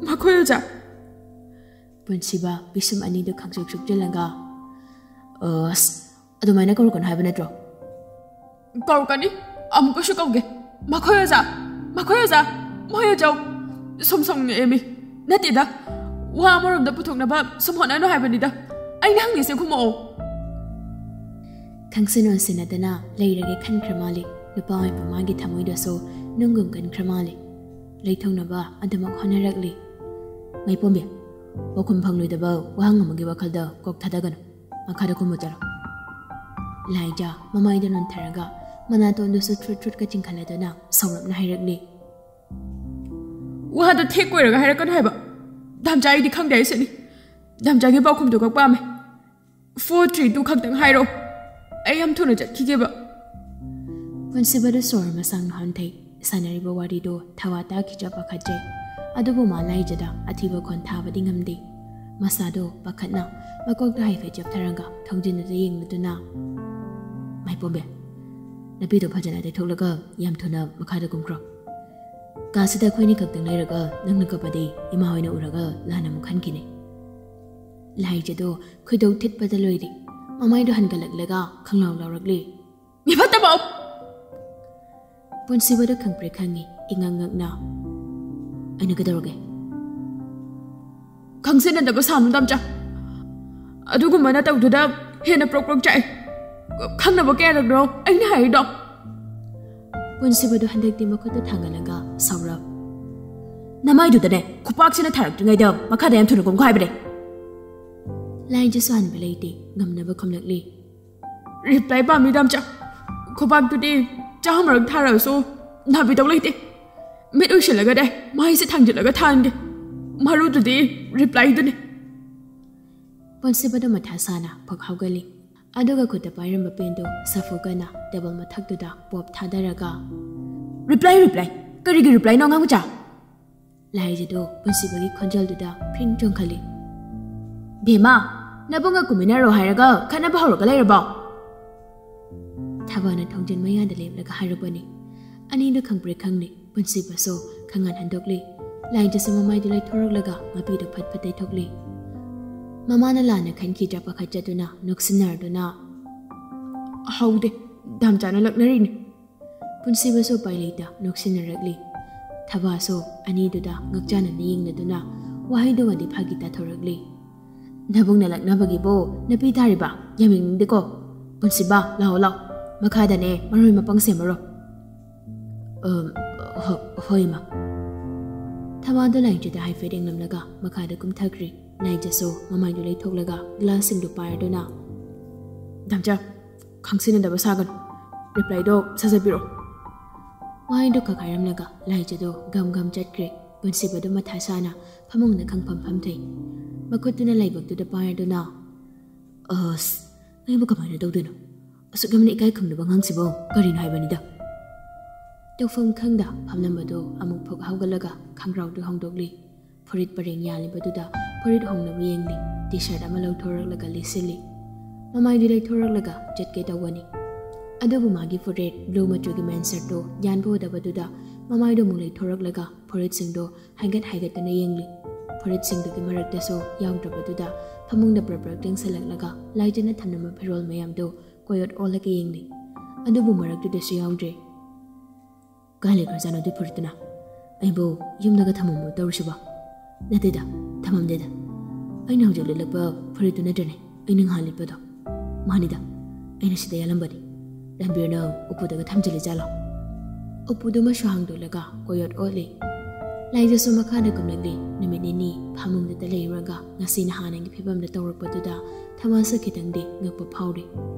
ꯃꯈꯣꯏ ꯑꯣꯖꯥ꯫" ꯄꯨꯟꯁꯤꯕ ꯄꯤꯁꯨꯝ ꯑꯅꯤꯗꯨ ꯈꯪꯁꯨꯛ ꯁꯨꯛꯆꯤꯜꯂꯒ, "ꯑꯁ, ꯑꯗꯨꯃꯥꯏꯅ ꯀꯧꯔꯛꯀꯅꯨ ꯍꯥꯏꯕ ꯅꯠꯇ꯭ꯔꯣ?" "ꯀꯧꯔꯛꯀꯅꯤ, ꯑꯃꯨꯛꯀꯁꯨ ꯀꯧꯒꯦ꯫ ꯃꯈꯣꯏ ꯑꯣꯖꯥ, ꯃꯈꯣꯏ ꯑꯣꯖꯥ, ꯃꯈꯣꯏ ꯑꯣꯖꯥ, ꯁꯨꯝ ꯁꯥꯎꯅꯤꯡꯉꯛꯑꯦꯃꯤ꯫ ꯅꯠꯇꯦꯗ, ꯋꯥ ꯑꯃꯔꯣꯝꯗ ꯄꯨꯊꯣꯛꯅꯕ ꯁꯨꯝ ꯍꯣꯠꯅꯅꯨ ꯍꯥꯏꯕꯅꯤꯗ꯫ ꯑꯩꯅ ꯍꯪꯉꯤꯁꯦ ꯈꯨꯝꯃꯛꯑꯣ꯫" ꯈꯪꯁꯤꯟ ꯑꯣꯟꯁꯤꯟꯅꯗꯅ ꯂꯩꯔꯒꯦ ꯈꯟꯈ꯭ꯔ ꯃꯥꯜꯂꯤ꯫ ꯅꯨꯄꯥ ꯑꯣꯏꯕ ꯃꯥꯒꯤ ꯊꯃꯣꯏꯗꯁꯨ ꯅꯨꯡꯒꯨꯝ ꯀꯟꯈ꯭ꯔ ꯃꯥꯜꯂꯦ꯫ ꯂꯩꯊꯣꯛꯅꯕ ꯑꯗꯨꯃꯛ ꯍꯣꯠꯅꯔꯛꯂꯤ꯫ ꯃꯩꯄꯣꯝꯕꯤ, ꯄꯥꯎꯈꯨꯝ ꯐꯪꯂꯣꯏꯗꯕ ꯋꯥꯍꯪ ꯑꯃꯒꯤ ꯋꯥꯈꯜꯗ ꯀꯣꯛ ꯊꯥꯗꯒꯅꯨ꯫ ꯃꯈꯥꯗ ꯀꯨꯝꯃꯨ ꯆꯠꯂꯣ꯫ ꯂꯥꯏꯖ ꯃꯃꯥꯏꯗ ꯅꯣꯟꯊꯔꯒ ꯃꯅꯥꯇꯣꯟꯗꯨꯁꯨ ꯊ꯭ꯔꯨꯠ ꯊ꯭ꯔꯨꯠꯀ ꯆꯤꯡꯈꯠꯂꯗꯨꯅ ꯁꯧꯔꯞꯅ ꯍꯥꯏꯔꯛꯂꯤ꯫ ꯋꯥꯗ ꯊꯦꯛ ꯑꯣꯏꯔꯒ ꯍꯥꯏꯔꯛꯀꯅꯨ ꯍꯥꯏꯕ꯫ ꯗꯥꯝꯆꯥ, ꯑꯩꯗꯤ ꯈꯪꯗꯦ ꯍꯥꯏꯁꯤꯅꯤ꯫ ꯗꯥꯝꯆꯥꯒꯤ ꯄꯥꯎꯈꯨꯝꯗꯨ ꯈꯛ ꯄꯥꯝꯃꯦ꯫ ꯐꯣꯔ ꯊ꯭ꯔꯤ ꯇꯨ ꯈꯛꯇꯪ ꯍꯥꯏꯔꯛꯑꯣ꯫ ꯑꯩ ꯌꯥꯝ ꯊꯨꯅ ꯆꯠꯈꯤꯒꯦꯕ꯫ ꯄꯨꯟꯁꯤꯕꯗꯨ ꯁꯣꯔ ꯃꯁꯥꯡꯅ ꯍꯣꯟꯊꯩ꯫ ꯁꯥꯟꯅꯔꯤꯕ ꯋꯥꯔꯤꯗꯨ ꯊꯋꯥ ꯇꯥꯈꯤꯗ꯭ꯔꯥ ꯄꯥꯈꯠꯆꯩ꯫ ꯑꯗꯨꯕꯨ ꯃꯥ ꯂꯥꯏꯖꯗ ꯑꯊꯤꯕ ꯈꯣꯟ ꯊꯥꯕꯗꯤ ꯉꯝꯗꯦ꯫ ꯃꯁꯥꯗꯣ ꯄꯥꯈꯠꯅ ꯃꯀꯣꯛꯇ ꯍꯥꯏꯐꯦꯠ ꯆꯞꯊꯔꯒ ꯊꯣꯡꯖꯤꯟꯗꯨꯗ ꯌꯦꯡꯂꯗꯨꯅ, "ꯃꯥꯏꯄꯣꯝꯕꯤ, ꯅꯨꯄꯤꯗꯣ ꯐꯖꯅ ꯇꯩꯊꯣꯛꯂꯒ ꯌꯥꯝ ꯊꯨꯅ ꯃꯈꯥꯗ ꯀꯨꯝꯈ꯭ꯔꯣ꯫ ꯀꯥꯁꯤꯗ ꯑꯩꯈꯣꯏꯅꯤ ꯈꯛꯇꯪ ꯂꯩꯔꯒ ꯅꯪꯅ ꯀꯞꯄꯗꯤ ꯏꯃꯥ ꯍꯣꯏꯅ ꯎꯔꯒ ꯂꯥꯟꯅ ꯑꯃꯨꯛ ꯈꯟꯈꯤꯅꯤ꯫" ꯂꯥꯏꯖꯗꯣ ꯈꯣꯏꯗꯧ ꯊꯤꯠꯄꯗ ꯂꯣꯏꯔꯦ꯫ ꯃꯃꯥꯏꯗꯣ ꯍꯟꯒꯠꯂꯛꯂꯒ ꯈꯪꯂꯥꯎ ꯂꯥꯎꯔꯛꯂꯦ꯫ "ꯃꯤ ꯐꯠꯇꯕ!" ꯄꯨꯟꯁꯤꯕꯗ ꯈꯪꯄ꯭ꯔꯦꯛ ꯈꯪꯉꯤ, ꯏꯉꯛ ꯉꯛꯅ꯫ "ꯑꯩꯅ ꯀꯩꯗꯧꯔꯒꯦ?" "ꯈꯪꯖꯤꯟꯅꯗꯕ ꯁꯥꯅꯨ, ꯗꯥꯝꯆꯥ꯫ ꯑꯗꯨꯒꯨꯝꯕ ꯅꯇꯧꯗꯨꯗ ꯍꯦꯟꯅ ꯄ꯭ꯔꯣꯛ ꯄ꯭ꯔꯣꯛ ꯆꯥꯛꯑꯦ꯫ ꯈꯪꯅꯕ ꯀꯌꯥꯔꯛꯅꯣ ꯑꯩꯅ ꯍꯥꯏꯔꯤꯗꯣ?" ꯄꯨꯟꯁꯤꯕꯗꯨ ꯍꯟꯗꯛꯇꯤ ꯃꯈꯨꯠꯇꯨ ꯊꯥꯡꯒꯠꯂꯒ ꯁꯥꯎꯔꯞ, "ꯅꯃꯥꯏꯗꯨꯗꯅꯦ ꯈꯨꯄꯥꯛꯁꯤꯅ ꯊꯥꯔꯛꯇ꯭ꯔꯤꯉꯩꯗ ꯃꯈꯥꯗ ꯌꯥꯝ ꯊꯨꯅ ꯀꯨꯝꯈꯣ ꯍꯥꯏꯕꯅꯦ꯫" ꯂꯥꯏꯖꯁꯨ ꯍꯟꯕ ꯂꯩꯇꯦ, ꯉꯝꯅꯕ ꯈꯨꯝꯂꯛꯂꯤ꯫ "ꯔꯤꯄ꯭ꯂꯥꯏ ꯄꯥꯝꯃꯤ, ꯗꯥꯝꯆꯥ꯫ ꯈꯨꯕꯥꯛꯇꯨꯗꯤ ꯆꯥꯝꯃꯔꯛ ꯊꯥꯔꯛꯑꯁꯨ ꯅꯥꯕꯤꯗꯧ ꯂꯩꯇꯦ꯫ ꯃꯤꯠ ꯎꯏꯁꯤꯜꯂꯒꯅꯦ ꯃꯥꯏꯁꯦ ꯊꯥꯡꯖꯤꯜꯂꯒ ꯊꯥꯍꯟꯒꯦ꯫ ꯃꯔꯨꯗꯨꯗꯤ ꯔꯤꯄ꯭ꯂꯥꯏꯗꯨꯅꯤ꯫" ꯄꯨꯟꯁꯤꯕꯗ ꯃꯊꯥ ꯁꯥꯅ ꯐꯛ ꯍꯧꯒꯠꯂꯤ꯫ ꯑꯗꯨꯒ ꯈꯨꯠꯇ ꯄꯥꯏꯔꯝꯕ ꯄꯦꯟꯗꯨ ꯁꯥꯐꯨ ꯀꯟꯅ ꯇꯦꯕꯜ ꯃꯊꯛꯇꯨꯗ ꯄꯣꯞ ꯊꯥꯗꯔꯒ, "ꯔꯤꯄ꯭ꯂꯥꯏ, ꯔꯤꯄ꯭ꯂꯥꯏ? ꯀꯔꯤꯒꯤ ꯔꯤꯄ꯭ꯂꯥꯏꯅꯣ, ꯑꯉꯥꯡ ꯃꯆꯥ?" ꯂꯥꯏꯖꯗꯨ ꯄꯨꯟꯁꯤꯕꯒꯤ ꯈꯣꯟꯖꯦꯜꯗꯨꯗ ꯐ꯭ꯔꯤꯡ ꯆꯣꯡꯈꯠꯂꯤ꯫ "ꯕꯦꯝꯃ, ꯅꯕꯨꯡꯒ ꯀꯨꯝꯃꯤꯟꯅꯔꯣ ꯍꯥꯏꯔꯒ ꯈꯠꯅꯕ ꯍꯧꯔꯒ ꯂꯩꯔꯕꯣ?" ꯊꯕꯥꯅ ꯊꯣꯡꯖꯤꯟ ꯃꯌꯥꯗ ꯂꯦꯞꯂꯒ ꯍꯥꯏꯔꯛꯄꯅꯤ꯫ ꯑꯅꯤꯗꯨ ꯈꯪꯄ꯭ꯔꯦꯛ ꯈꯪꯂꯤ꯫ ꯄꯨꯟꯁꯤꯕꯁꯨ ꯈꯪꯍꯟ ꯍꯟꯗꯣꯛꯂꯤ꯫ ꯂꯥꯏꯖꯁꯨ ꯃꯃꯥꯏꯗꯨ ꯂꯩꯊꯣꯔꯛꯂꯒ ꯃꯄꯤꯗꯨ ꯐꯠ ꯐꯠ ꯇꯩꯊꯣꯛꯂꯤ꯫ ꯃꯃꯥꯅ ꯂꯥꯟꯅ ꯈꯟꯈꯤꯗ꯭ꯔꯥ ꯄꯥꯈꯠꯆꯗꯨꯅ ꯅꯣꯛꯁꯤꯟꯅꯔꯗꯨꯅ, "ꯍꯧꯗꯦ, ꯗꯥꯝꯆꯥꯅ ꯂꯛꯅꯔꯤꯅꯤ꯫" ꯄꯨꯟꯁꯤꯕꯁꯨ ꯎꯄꯥꯏ ꯂꯩꯇ ꯅꯣꯛꯁꯤꯟꯅꯔꯛꯂꯤ꯫ ꯊꯕꯥꯁꯨ ꯑꯅꯤꯗꯨꯗ ꯉꯛꯆꯥꯅꯅ ꯌꯦꯡꯅꯗꯨꯅ ꯋꯥꯍꯩꯗꯨꯃꯗꯤ ꯐꯥꯒꯤ ꯇꯥꯊꯣꯔꯛꯂꯤ꯫ "ꯅꯕꯨꯡꯅ ꯂꯛꯅꯕꯒꯤꯕꯨ ꯅꯨꯄꯤ ꯊꯥꯔꯤꯕ? ꯌꯥꯝ ꯌꯦꯡꯅꯤꯡꯗꯦꯀꯣ꯫ ꯄꯨꯟꯁꯤꯕ, ꯂꯥꯛꯑꯣ, ꯂꯥꯛꯑꯣ꯫ ꯃꯈꯥꯗꯅꯦ ꯃꯔꯣꯏ ꯃꯄꯪ ꯁꯦꯝꯃꯔꯣ꯫ "ꯑ, ꯍꯣ-, ꯍꯣꯏ, ꯏꯃꯥ"꯫ ꯊꯕꯥꯗꯣ ꯂꯥꯏꯖꯗ ꯍꯥꯏꯐꯦꯠ ꯌꯦꯡꯂꯝꯂꯒ ꯃꯈꯥꯗ ꯀꯨꯝꯊꯈ꯭ꯔꯦ꯫ ꯂꯥꯏꯖꯁꯨ ꯃꯃꯥꯏꯗꯨ ꯂꯩꯊꯣꯛꯂꯒ ꯒ꯭ꯂꯥꯁꯁꯤꯡꯗꯨ ꯄꯥꯏꯔꯗꯨꯅ, "ꯗꯥꯝꯆꯥ, ꯈꯪꯁꯤꯟꯅꯗꯕ ꯁꯥꯒꯅꯨ꯫ ꯔꯤꯄ꯭ꯂꯥꯏꯗꯣ ꯁꯠ ꯁꯠ ꯄꯤꯔꯛꯑꯣ"꯫ ꯋꯥꯍꯩꯗꯨ ꯈꯛ ꯍꯥꯏꯔꯝꯂꯒ ꯂꯥꯏꯖꯗꯣ ꯒꯝ ꯒꯝ ꯆꯠꯈ꯭ꯔꯦ꯫ ꯄꯨꯟꯁꯤꯕꯗꯨ ꯃꯊꯥ ꯁꯥꯅ ꯐꯃꯨꯡꯗ ꯈꯪꯐꯝ ꯐꯝꯊꯩ꯫ ꯃꯈꯨꯠꯇꯨꯅ ꯂꯥꯏꯕꯛꯇꯨꯗ ꯄꯥꯏꯔꯗꯨꯅ, "ꯑꯁ, ꯑꯩꯕꯨ ꯀꯃꯥꯏꯅ ꯇꯧꯗꯣꯏꯅꯣ? ꯑꯁꯨꯛ ꯌꯥꯝꯅ ꯏꯀꯥꯏ ꯈꯨꯝꯅꯕ ꯑꯉꯥꯡꯁꯤꯕꯨ ꯀꯔꯤꯅꯣ ꯍꯥꯏꯕꯅꯤꯗ"꯫ ꯇꯧꯐꯝ ꯈꯪꯗ ꯐꯝꯂꯝꯕꯗꯨ ꯑꯃꯨꯛ ꯐꯨꯛ ꯍꯧꯒꯠꯂꯒ ꯈꯪꯒ꯭ꯔꯥꯎꯗꯨ ꯍꯣꯡꯗꯣꯛꯂꯤ꯫ ꯐꯨꯔꯤꯠ ꯄꯔꯦꯡ ꯌꯥꯜꯂꯤꯕꯗꯨꯗ ꯐꯨꯔꯤꯠ ꯍꯣꯡꯅꯕ ꯌꯦꯡꯂꯤ꯫ ꯇꯤ ꯁꯥꯔꯠ ꯑꯃ ꯂꯧꯊꯣꯔꯛꯂꯒ ꯂꯤꯠꯁꯤꯜꯂꯤ꯫ ꯃꯃꯥꯏꯗꯨ ꯂꯩꯊꯣꯔꯛꯂꯒ ꯆꯠꯀꯦ ꯇꯧꯕꯅꯤ꯫ ꯑꯗꯨꯕꯨ ꯃꯥꯒꯤ ꯐꯨꯔꯤꯠ ꯕ꯭ꯂꯨ ꯃꯆꯨꯒꯤ ꯃꯦꯟ ꯁꯥꯔꯠꯇꯨ ꯌꯥꯟꯕ ꯎꯗꯕꯗꯨꯗ ꯃꯃꯥꯏꯗꯨ ꯑꯃꯨꯛ ꯂꯩꯊꯣꯔꯛꯂꯒ ꯐꯨꯔꯤꯠꯁꯤꯡꯗꯨ ꯍꯥꯏꯒꯠ ꯍꯥꯏꯒꯠꯇꯨꯅ ꯌꯦꯡꯂꯤ꯫ ꯐꯨꯔꯤꯠꯁꯤꯡꯗꯨꯒꯤ ꯃꯔꯛꯇꯁꯨ ꯌꯥꯎꯗ꯭ꯔꯕꯗꯨꯗ ꯐꯃꯨꯡꯗ ꯄ꯭ꯔꯞ ꯄ꯭ꯔꯞ ꯆꯪꯁꯤꯜꯂꯛꯂꯒ ꯂꯥꯏꯖꯅ ꯊꯝꯂꯝꯕ ꯐꯤꯔꯣꯜ ꯃꯌꯥꯝꯗꯨ ꯀꯣꯏꯑꯣꯠ ꯑꯣꯜꯂꯒ ꯌꯦꯡꯂꯤ꯫ ꯑꯗꯨꯕꯨ ꯃꯔꯛꯇꯨꯗꯁꯨ ꯌꯥꯎꯗ꯭ꯔꯦ꯫ "ꯀꯥꯏ ꯂꯩꯈ꯭ꯔꯖꯥꯠꯅꯣ ꯑꯗꯨꯏ ꯐꯨꯔꯤꯠꯇꯨꯅ? ꯑꯩꯕꯨ ꯌꯨꯝꯗꯒ ꯊꯝꯃꯝꯕ ꯇꯧꯔꯤꯁꯤꯕꯣ?" "ꯅꯠꯇꯦꯗ, ꯊꯝꯃꯝꯗꯦꯗ꯫ ꯑꯩꯅ ꯍꯧꯖꯤꯛ ꯂꯤꯠꯂꯛꯄ ꯐꯨꯔꯤꯠꯇꯨ ꯅꯠꯇ꯭ꯔꯅꯦ ꯑꯩꯅ ꯉꯍꯥꯟ ꯂꯤꯠꯄꯗꯣ?" "ꯃꯥꯅꯤꯗ, ꯑꯩꯅ ꯁꯤꯗ ꯌꯥꯜꯂꯝꯕꯅꯤ꯫ ꯔꯟꯕꯤꯔꯅ ꯎꯄꯨꯗꯒ ꯊꯝꯖꯤꯜꯂꯤ ꯖꯥꯠꯂꯣ?" ꯎꯄꯨꯗꯨꯃꯁꯨ ꯍꯥꯡꯗꯣꯛꯂꯒ ꯀꯣꯏꯑꯣꯠ ꯑꯣꯠꯂꯤ꯫ ꯂꯥꯏꯖꯁꯨ ꯃꯈꯥꯗ ꯀꯨꯝꯂꯛꯂꯤ꯫ ꯅꯨꯃꯤꯠ ꯅꯤꯅꯤ ꯐꯃꯨꯡꯗꯇ ꯂꯩꯔꯨꯔꯒ ꯉꯁꯤꯅ ꯍꯥꯟꯅꯒꯤ ꯐꯤꯕꯝꯗ ꯇꯧꯔꯛꯄꯗꯨꯗ ꯊꯃꯥꯁꯨ ꯈꯤꯇꯪꯗꯤ ꯉꯛꯄ ꯐꯥꯎꯔꯤ꯫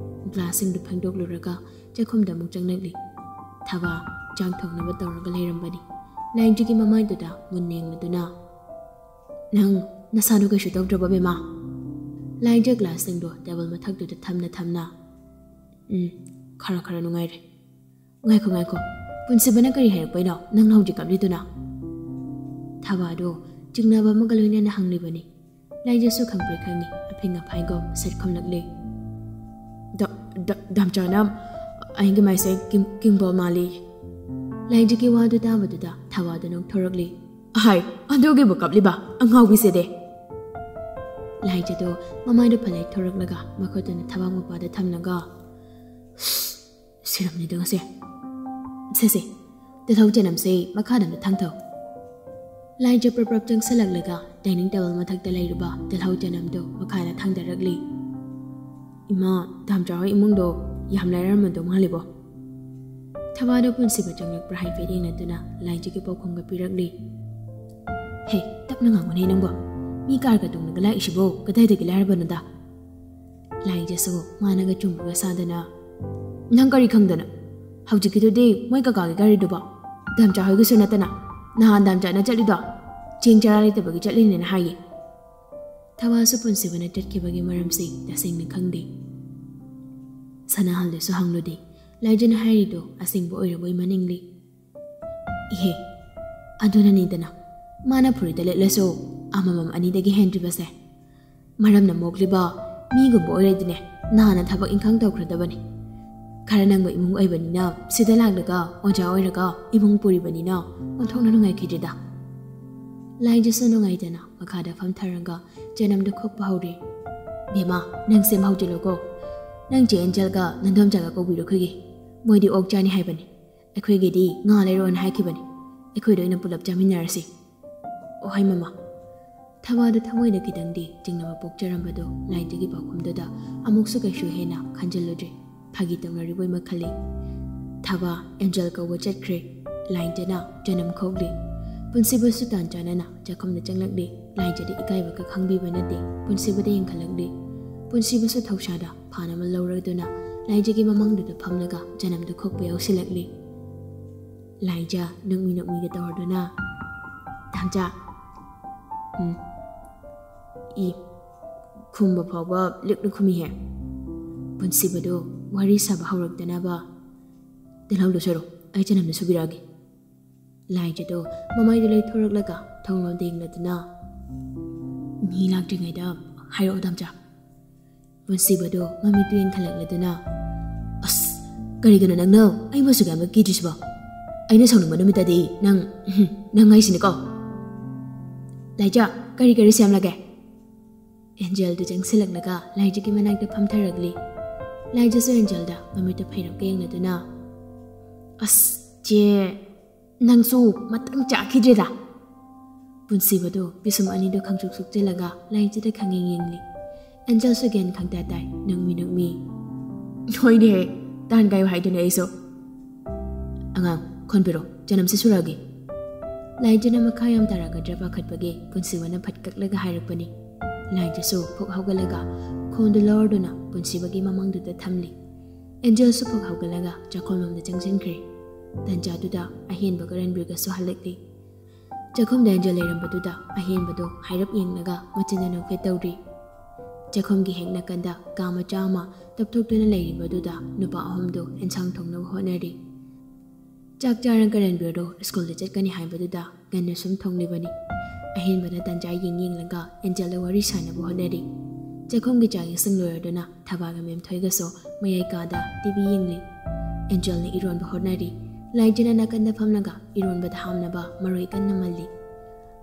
ꯒ꯭ꯂꯥꯁꯁꯤꯡꯗꯨ ꯐꯦꯡꯗꯣꯛꯂꯨꯔꯒ ꯆꯥꯛꯈꯨꯝꯗ ꯑꯃꯨꯛ ꯆꯪꯂꯛꯂꯤ꯫ ꯊꯕꯥ ꯆꯥꯛ ꯊꯣꯡꯅꯕ ꯇꯧꯔꯒ ꯂꯩꯔꯝꯕꯅꯤ꯫ ꯂꯥꯏꯖꯒꯤ ꯃꯃꯥꯏꯗꯨꯗ ꯃꯨꯟꯅ ꯌꯦꯡꯂꯗꯨꯅ, "ꯅꯪ ꯅꯁꯥꯗꯣ ꯀꯩꯁꯨ ꯇꯧꯗ꯭ꯔꯕ, ꯕꯦꯝꯃ?" ꯂꯥꯏꯖ ꯒ꯭ꯂꯥꯁꯁꯤꯡꯗꯣ ꯇꯦꯕꯜ ꯃꯊꯛꯇꯨꯗ ꯊꯝꯅ ꯊꯝꯅ, "ꯎꯝ, ꯈꯔ ꯈꯔ ꯅꯨꯡꯉꯥꯏꯔꯦ꯫ ꯉꯥꯏꯈꯣ, ꯉꯥꯏꯈꯣ, ꯄꯨꯟꯁꯤꯕꯅ ꯀꯔꯤ ꯍꯥꯏꯔꯛꯄꯩꯅꯣ ꯅꯪꯅ ꯍꯧꯖꯤꯛ ꯀꯞꯂꯤꯗꯨꯅ?" ꯊꯕꯥꯗꯣ ꯆꯤꯡꯅꯕ ꯑꯃꯒ ꯂꯣꯏꯅꯅ ꯍꯪꯂꯤꯕꯅꯤ꯫ ꯂꯥꯏꯖꯁꯨ ꯈꯪꯄ꯭ꯔꯦꯛ ꯈꯪꯏ, ꯑꯐꯤꯡ ꯑꯐꯥꯏꯒꯨꯝ ꯁꯠ ꯈꯨꯝꯂꯛꯂꯤ꯫ "ꯗ-, ꯗ-, ꯗꯥꯝꯆꯥꯅ ꯑꯩꯒꯤ ꯃꯥꯏꯁꯦ ꯀꯤꯡ-, ꯀꯤꯡꯕꯣꯜ ꯃꯥꯜꯂꯤ"꯫ ꯂꯥꯏꯖꯒꯤ ꯋꯥꯗꯨ ꯇꯥꯕꯗꯨꯗ ꯊꯕꯥꯗꯨ ꯅꯣꯛꯊꯣꯔꯛꯂꯤ꯫ "ꯑꯍꯥꯏ, ꯑꯗꯨꯒꯤꯕꯨ ꯀꯞꯂꯤꯕ, ꯑꯉꯥꯎꯕꯤꯁꯤꯗꯤ"꯫ ꯂꯥꯏꯖꯗꯣ ꯃꯃꯥꯏꯗꯨ ꯐꯂꯩ ꯊꯣꯔꯛꯂꯒ ꯃꯈꯨꯠꯇꯨꯅ ꯊꯕꯥꯛ ꯃꯄꯥꯗ ꯊꯝꯂꯒ, "ꯁꯤꯔꯝꯅꯤꯗ ꯉꯁꯤ꯫ ꯁꯦ, ꯁꯦ, ꯇꯤꯜꯍꯧ ꯆꯅꯝꯁꯦ ꯃꯈꯥꯗ ꯑꯝꯇ ꯊꯥꯡꯊꯧ"꯫ ꯂꯥꯏꯖ ꯄ꯭ꯔꯞ ꯄ꯭ꯔꯞ ꯆꯪꯁꯤꯜꯂꯛꯂꯒ ꯗꯥꯏꯅꯤꯡ ꯇꯦꯕꯜ ꯃꯊꯛꯇ ꯂꯩꯔꯤꯕ ꯇꯤꯜꯍꯧ ꯆꯅꯝꯗꯨ ꯃꯈꯥꯗ ꯊꯥꯡꯗꯔꯛꯂꯤ꯫ "ꯏꯃꯥ, ꯗꯥꯝꯆꯥ ꯍꯣꯏ ꯏꯃꯨꯡꯗꯣ ꯌꯥꯝ ꯂꯥꯏꯔꯝꯃꯗꯧ ꯃꯥꯜꯂꯤꯕꯣ"꯫ ꯊꯕꯥꯗ ꯄꯨꯟꯁꯤꯕ ꯆꯪꯂꯛꯄ꯭ꯔꯥ ꯍꯥꯏꯐꯦꯠ ꯌꯦꯡꯂꯗꯨꯅ ꯂꯥꯏꯖꯒꯤ ꯄꯥꯎꯈꯨꯝꯒ ꯄꯤꯔꯛꯂꯤ꯫ "ꯍꯦ, ꯇꯞꯅ ꯉꯥꯡꯉꯨꯅꯦ ꯅꯪꯕꯣ꯫ ꯃꯤ ꯀꯥꯔꯒ ꯇꯣꯡꯂꯒ ꯂꯥꯛꯏꯁꯤꯕꯣ ꯀꯗꯥꯏꯗꯒꯤ ꯂꯥꯏꯔꯕꯅꯣꯗ?" ꯂꯥꯏꯖꯁꯨ ꯃꯥꯅꯒ ꯆꯨꯝꯕꯒ ꯁꯥꯗꯅ, "ꯅꯪ ꯀꯔꯤ ꯈꯪꯗꯅ? ꯍꯧꯖꯤꯛꯀꯤꯗꯨꯗꯤ ꯃꯣꯏ ꯀꯀꯥꯒꯤ ꯒꯥꯔꯤꯗꯨꯕꯣ꯫ ꯗꯥꯝꯆꯥ ꯍꯣꯏꯒꯤꯁꯨ ꯅꯠꯇꯅ ꯅꯍꯥꯟ ꯗꯥꯝꯆꯥꯅ ꯆꯠꯂꯤꯗꯣ ꯆꯦꯡ ꯆꯔꯥ ꯂꯩꯇꯕꯒꯤ ꯆꯠꯂꯤꯅꯦꯅ ꯍꯥꯏꯌꯦ꯫" ꯊꯕꯥꯁꯨ ꯄꯨꯟꯁꯤꯕꯅ ꯆꯠꯈꯤꯕꯒꯤ ꯃꯔꯝꯁꯤ ꯇꯁꯦꯡꯅ ꯈꯪꯗꯦ꯫ ꯁꯅꯥꯍꯜꯗꯁꯨ ꯍꯪꯂꯨꯗꯦ꯫ ꯂꯥꯏꯖꯅ ꯍꯥꯏꯔꯤꯗꯣ ꯑꯁꯦꯡꯕ ꯑꯣꯏꯔꯕꯣꯏ ꯃꯅꯤꯡꯂꯤ꯫ "ꯏꯍꯦ, ꯑꯗꯨꯅꯅꯤꯗꯅ ꯃꯥꯅ ꯐꯨꯔꯤꯠꯇ ꯂꯤꯠꯂꯁꯨ ꯑꯃꯃꯝ ꯑꯅꯤꯗꯒꯤ ꯍꯦꯟꯗ꯭ꯔꯤꯕꯁꯦ꯫ ꯃꯔꯝꯅ ꯃꯣꯛꯂꯤꯕ ꯃꯤꯒꯨꯝꯕ ꯑꯣꯏꯔꯗꯤꯅꯦ ꯅꯍꯥꯟꯅ ꯊꯕꯛ ꯏꯪꯈꯥꯡ ꯇꯧꯈ꯭ꯔꯗꯕꯅꯤ꯫ ꯈꯔ ꯅꯪꯕ ꯏꯃꯨꯡ ꯑꯣꯏꯕꯅꯤꯅ ꯁꯤꯗ ꯂꯥꯛꯂꯒ ꯑꯣꯖꯥ ꯑꯣꯏꯔꯒ ꯏꯃꯨꯡ ꯄꯨꯔꯤꯕꯅꯤꯅ ꯑꯣꯟꯊꯣꯛꯅ ꯅꯨꯡꯉꯥꯏꯈꯤꯗ꯭ꯔꯤꯗ꯫" ꯂꯥꯏꯖꯁꯨ ꯅꯨꯡꯉꯥꯏꯇꯅ ꯃꯈꯥꯗ ꯐꯝꯊꯔꯒ ꯆꯅꯝꯗꯨ ꯈꯣꯛꯄ ꯍꯧꯔꯦ꯫ "ꯕꯦꯝꯃ, ꯅꯪ ꯁꯦꯝ ꯍꯧꯖꯤꯜꯂꯣꯀꯣ꯫ ꯅꯪ ꯆꯦ ꯑꯦꯟꯖꯦꯜꯒ ꯅꯟꯗꯣꯝꯆꯥꯒ ꯀꯧꯕꯤꯔꯣ ꯑꯩꯈꯣꯏꯒꯤ꯫ ꯃꯣꯏꯗꯤ ꯑꯣꯛ ꯆꯥꯅꯤ ꯍꯥꯏꯕꯅꯤ꯫ ꯑꯩꯈꯣꯏꯒꯤꯗꯤ ꯉꯥ ꯂꯩꯔꯛꯑꯣꯅ ꯍꯥꯏꯈꯤꯕꯅꯤ꯫ ꯑꯩꯈꯣꯏꯗ ꯑꯣꯏꯅ ꯄꯨꯂꯞ ꯆꯥꯃꯤꯟꯅꯔꯁꯤ꯫" "ꯑꯣ, ꯍꯣꯏ ꯃꯃꯥ꯫" ꯊꯕꯥꯗ ꯊꯃꯣꯏꯗ ꯈꯤꯇꯪꯗꯤ ꯆꯤꯡꯅꯕ ꯄꯣꯛꯆꯔꯝꯕꯗꯣ ꯂꯥꯏꯖꯒꯤ ꯄꯥꯎꯈꯨꯝꯗꯨꯗ ꯑꯃꯨꯛꯁꯨ ꯀꯩꯁꯨ ꯍꯦꯟꯅ ꯈꯟꯖꯤꯜꯂꯨꯗ꯭ꯔꯦ꯫ ꯐꯥꯒꯤ ꯇꯧꯅꯔꯤꯕꯣꯏ ꯃꯈꯜꯂꯤ꯫ ꯊꯕꯥ ꯑꯦꯟꯖꯦꯜ ꯀꯧꯕ ꯆꯠꯈ꯭ꯔꯦ꯫ ꯂꯥꯏꯖꯅ ꯆꯅꯝ ꯈꯣꯛꯂꯤ꯫ ꯄꯨꯟꯁꯤꯕꯁꯨ ꯇꯥꯟ ꯆꯥꯅꯅ ꯆꯥꯛꯈꯨꯝꯗ ꯆꯪꯂꯛꯂꯤ꯫ ꯂꯥꯏꯖꯗꯤ ꯏꯀꯥꯏꯕꯒ ꯈꯪꯕꯤꯕ ꯅꯠꯇꯦ꯫ ꯄꯨꯟꯁꯤꯕꯗ ꯌꯦꯡꯈꯠꯂꯛꯂꯤ꯫ ꯄꯨꯟꯁꯤꯕꯁꯨ ꯊꯧꯁꯥꯗ ꯐꯥꯟ ꯑꯃ ꯂꯧꯔꯗꯨꯅ ꯂꯥꯏꯖꯒꯤ ꯃꯃꯥꯡꯗꯨꯗ ꯐꯝꯂꯒ ꯆꯅꯝꯗꯨ ꯈꯣꯛꯄ ꯌꯥꯎꯁꯤꯜꯂꯛꯂꯤ꯫ ꯂꯥꯏꯖ ꯅꯣꯛꯃꯤ ꯅꯣꯛꯃꯤꯒ ꯇꯧꯔꯗꯨꯅ, "ꯗꯥꯝꯆꯥ, ꯎꯝ, ꯏ, ꯈꯨꯝꯕ ꯐꯥꯎꯕ ꯂꯤꯛꯅ ꯈꯨꯝꯃꯤꯍꯦ꯫" ꯄꯨꯟꯁꯤꯕꯗꯣ ꯋꯥꯔꯤ ꯁꯥꯕ ꯍꯧꯔꯛꯇꯅꯕ, "ꯇꯤꯜꯍꯧꯗꯣ ꯁꯣꯏꯔꯣ, ꯑꯩ ꯆꯅꯝꯗꯣ ꯁꯨꯕꯤꯔꯛꯑꯒꯦ꯫" ꯂꯥꯏꯖꯗꯣ ꯃꯃꯥꯏꯗꯨ ꯂꯩꯊꯣꯔꯛꯂꯒ ꯊꯣꯡꯂꯣꯝꯗ ꯌꯦꯡꯂꯗꯨꯅ, "ꯃꯤ ꯂꯥꯛꯇ꯭ꯔꯤꯉꯩꯗ ꯍꯥꯏꯔꯛꯑꯣ ꯗꯥꯝꯆꯥ꯫" ꯄꯨꯟꯁꯤꯕꯗꯣ ꯃꯃꯤꯠꯇꯨ ꯌꯦꯡꯈꯠꯂꯛꯂꯗꯨꯅ, "ꯑꯁ, ꯀꯔꯤꯒꯤꯅꯣ ꯅꯪꯅ ꯑꯩ ꯃꯆꯨꯒꯤ ꯑꯃ ꯀꯤꯗ꯭ꯔꯤꯁꯤꯕꯣ? ꯑꯩꯅ ꯁꯥꯎꯅꯤꯡꯕ ꯅꯨꯃꯤꯠꯇꯗꯤ ꯅꯪ, ꯅꯪ ꯍꯥꯏꯁꯤꯅꯤꯀꯣ꯫" "ꯂꯥꯏꯖ, ꯀꯔꯤ ꯀꯔꯤ ꯁꯦꯝꯂꯒꯦ?" ꯑꯦꯟꯖꯦꯜꯗꯨ ꯆꯪꯁꯤꯜꯂꯛꯂꯒ ꯂꯥꯏꯖꯒꯤ ꯃꯅꯥꯛꯇ ꯐꯝꯊꯔꯛꯂꯤ꯫ ꯂꯥꯏꯖꯁꯨ ꯑꯦꯟꯖꯦꯜꯗ ꯃꯃꯤꯠꯇꯨ ꯐꯩꯔꯞꯀ ꯌꯦꯡꯂꯗꯨꯅ, "ꯑꯁ, ꯆꯦ, ꯅꯪꯁꯨ ꯃꯇꯥꯡ ꯆꯥꯈꯤꯗ꯭ꯔꯦꯗ꯫" ꯄꯨꯟꯁꯤꯕꯗꯣ ꯄꯤꯁꯨꯝ ꯑꯅꯤꯗꯨ ꯈꯪꯁꯨꯛ ꯁꯨꯛꯆꯤꯜꯂꯒ ꯂꯥꯏꯖꯗ ꯈꯪꯌꯦꯡ ꯌꯦꯡꯂꯤ꯫ ꯑꯦꯟꯖꯦꯜꯁꯨ ꯒ꯭ꯌꯥꯟ ꯈꯪꯇꯥ ꯇꯥꯏ, ꯅꯣꯛꯃꯤ ꯅꯣꯛꯃꯤ꯫ "ꯍꯣꯏꯅꯦ, ꯇꯥꯟ ꯀꯥꯏꯌꯨ ꯍꯥꯏꯗꯨꯅꯦ ꯑꯩꯁꯨ꯫ "ꯑꯉꯥꯡ, ꯈꯣꯟ ꯄꯤꯔꯣ, ꯆꯅꯝꯁꯦ ꯁꯨꯔꯛꯑꯒꯦ꯫" ꯂꯥꯏꯖꯅ ꯃꯈꯥ ꯌꯥꯝ ꯇꯥꯔꯛꯀꯗ꯭ꯔꯥ ꯄꯥꯈꯠꯄꯒꯤ ꯄꯨꯟꯁꯤꯕꯅ ꯐꯠ ꯀꯛꯂꯒ ꯍꯥꯏꯔꯛꯄꯅꯤ꯫ ꯂꯥꯏꯖꯁꯨ ꯐꯨꯛ ꯍꯧꯒꯠꯂꯒ ꯈꯣꯟꯗꯨ ꯂꯧꯔꯗꯨꯅ ꯄꯨꯟꯁꯤꯕꯒꯤ ꯃꯃꯥꯡꯗꯨꯗ ꯊꯝꯂꯤ꯫ ꯑꯦꯟꯖꯦꯜꯁꯨ ꯐꯨꯛ ꯍꯧꯒꯠꯂꯒ ꯆꯥꯛꯈꯨꯝꯂꯣꯝꯗ ꯆꯪꯁꯤꯟꯈ꯭ꯔꯦ꯫ ꯇꯟꯖꯥꯗꯨꯗ ꯑꯍꯦꯟꯕꯒ ꯔꯟꯕꯤꯔꯒꯁꯨ ꯍꯜꯂꯛꯂꯤ꯫ ꯆꯥꯛꯈꯨꯝꯗ ꯑꯦꯟꯖꯦꯜ ꯂꯩꯔꯝꯕꯗꯨꯗ ꯑꯍꯦꯟꯕꯗꯨ ꯍꯥꯏꯔꯞ ꯌꯦꯡꯂꯒ ꯃꯆꯤꯟꯗ ꯅꯣꯛꯐꯦꯠ ꯇꯧꯔꯤ꯫ ꯆꯥꯛꯈꯨꯝꯒꯤ ꯍꯦꯛ ꯅꯥꯀꯟꯗ ꯀꯥ ꯃꯆꯥ ꯑꯃ ꯇꯞꯊꯣꯛꯇꯨꯅ ꯂꯩꯔꯤꯕꯗꯨꯗ ꯅꯨꯄꯥ ꯑꯍꯨꯝꯗꯨ ꯑꯦꯟꯁꯥꯡ ꯊꯣꯡꯅꯕ ꯍꯣꯠꯅꯔꯤ꯫ ꯆꯥꯛ ꯆꯥꯔꯒ ꯔꯟꯕꯤꯔꯗꯨ ꯁ꯭ꯀꯨꯜꯗ ꯆꯠꯀꯅꯤ ꯍꯥꯏꯕꯗꯨꯗ ꯉꯟꯅ ꯁꯨꯝ ꯊꯣꯡꯂꯤꯕꯅꯤ꯫ ꯑꯍꯦꯟꯕꯅ ꯇꯟꯖꯥ ꯌꯦꯡ ꯌꯦꯡꯂꯒ ꯑꯦꯟꯖꯦꯜꯗ ꯋꯥꯔꯤ ꯁꯥꯟꯅꯕ ꯍꯣꯠꯅꯔꯤ꯫ ꯆꯥꯛꯈꯨꯝꯒꯤ ꯆꯥꯛ ꯏꯁꯤꯡ ꯂꯣꯏꯔꯗꯨꯅ ꯊꯕꯥꯒ ꯃꯦꯝꯊꯣꯏꯒꯁꯨ ꯃꯌꯥꯏ ꯀꯥꯗ ꯇꯤ ꯚꯤ ꯌꯦꯡꯂꯤ꯫ ꯑꯦꯟꯖꯦꯜꯅ ꯏꯔꯣꯟꯕ ꯍꯣꯠꯅꯔꯤ꯫ ꯂꯥꯏꯖꯅ ꯅꯥꯀꯟꯗ ꯐꯝꯂꯒ ꯏꯔꯣꯟꯕꯗ ꯍꯥꯞꯅꯕ ꯃꯔꯣꯏ ꯀꯟꯅ ꯃꯜꯂꯤ꯫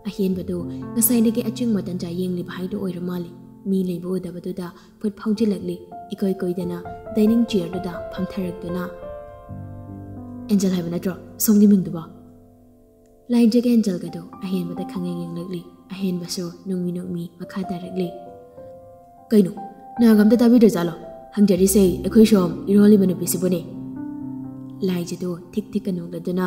ꯑꯍꯦꯟꯕꯗꯨ ꯉꯁꯥꯏꯗꯒꯤ ꯑꯆꯤꯡꯕ ꯇꯟꯖꯥ ꯌꯦꯡꯂꯤꯕ ꯍꯥꯏꯗꯨ ꯑꯣꯏꯔ ꯃꯥꯜꯂꯤ꯫ ꯃꯤ ꯂꯩꯕ ꯎꯗꯕꯗꯨꯗ ꯐꯨꯠ ꯐꯥꯎꯖꯤꯜꯂꯛꯂꯤ꯫ ꯏꯀꯣꯏ ꯀꯣꯏꯗꯅ ꯗꯥꯏꯅꯤꯡ ꯆꯤꯌꯔꯗꯨꯗ ꯐꯝꯊꯔꯛꯇꯨꯅ, "ꯑꯦꯟꯖꯦꯜ ꯍꯥꯏꯕ ꯅꯠꯇ꯭ꯔꯣ ꯁꯣꯝꯒꯤ ꯃꯤꯡꯗꯨꯕꯣ?" ꯂꯥꯏꯖꯒ ꯑꯦꯟꯖꯦꯜꯒꯗꯨ ꯑꯍꯦꯟꯕꯗ ꯈꯪꯌꯦꯡ ꯌꯦꯡꯂꯛꯂꯤ꯫ ꯑꯍꯦꯟꯕꯁꯨ ꯅꯣꯛꯃꯤ ꯅꯣꯛꯃꯤ ꯃꯈꯥ ꯇꯥꯔꯛꯂꯤ꯫ "ꯀꯩꯅꯣ, ꯅꯥꯒ ꯑꯝꯇ ꯇꯥꯕꯤꯗ꯭ꯔꯖꯥꯠꯂꯣ? ꯍꯪꯖꯔꯤꯁꯦ ꯑꯩꯈꯣꯏ ꯁꯣꯝ ꯏꯔꯣꯜꯂꯤꯕ ꯅꯨꯄꯤꯁꯤꯕꯨꯅꯦ꯫" ꯂꯥꯏꯖꯗꯨ ꯊꯤꯛ ꯊꯤꯛꯀ ꯅꯣꯛꯂꯗꯨꯅ,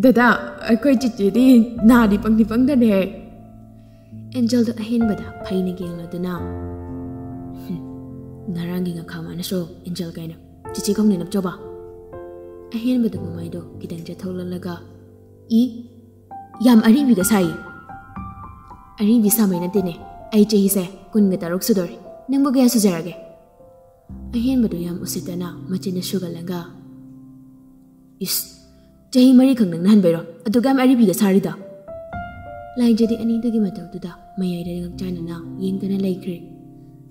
"ꯗꯗꯥ, ꯑꯩꯈꯣꯏ ꯆꯤꯆꯦꯗꯤ ꯅꯥꯗꯤ ꯄꯪꯗꯤ ꯄꯪꯗꯅꯦ꯫" ꯑꯦꯟꯖꯦꯜꯗꯣ ꯑꯍꯦꯟꯕꯗ ꯐꯩꯅ ꯌꯦꯡꯂꯗꯨꯅ, "ꯍꯨꯝ, ꯉꯔꯥꯡꯒꯤ ꯉꯥꯈꯥ ꯃꯥꯅꯁꯨ ꯑꯦꯟꯖꯦꯜ ꯀꯥꯏꯅ ꯆꯤꯆꯦ ꯀꯧꯅꯤ ꯅꯞꯆꯧꯕ?" ꯑꯍꯦꯟꯕꯗ ꯃꯃꯥꯏꯗꯣ ꯈꯤꯇꯪ ꯆꯠꯊꯣꯛꯂꯛꯂꯒ, "ꯏ, ꯌꯥꯝ ꯑꯔꯤꯕꯤꯒ ꯁꯥꯏ꯫" "ꯑꯔꯤꯕꯤ ꯁꯥꯕꯩ ꯅꯠꯇꯦꯅꯦ, ꯑꯩ ꯆꯍꯤꯁꯦ ꯀꯨꯟꯒ ꯇꯔꯨꯛ ꯁꯨꯗꯣꯔꯦ꯫ ꯅꯪꯕꯨ ꯀꯌꯥ ꯁꯨꯖꯔꯒꯦ?" ꯑꯍꯦꯟꯕꯗꯣ ꯌꯥꯝ ꯎꯁꯤꯠꯇꯅ ꯃꯆꯤꯟꯗ ꯁꯨꯒꯠꯂꯒ, "ꯏꯁ, ꯆꯍꯤ ꯃꯔꯤꯈꯛ ꯅꯪꯅ ꯍꯟꯕꯩꯔꯣ? ꯑꯗꯨꯒ ꯌꯥꯝ ꯑꯔꯤꯕꯤꯒ ꯁꯥꯔꯤꯗꯣ?" ꯂꯥꯏꯖꯗꯤ ꯑꯅꯤꯗꯨꯒꯤ ꯃꯇꯧꯗꯨꯗ ꯃꯌꯥꯏꯗ ꯉꯛꯆꯥꯟꯅꯅ ꯌꯦꯡꯗꯨꯅ ꯂꯩꯈ꯭ꯔꯦ꯫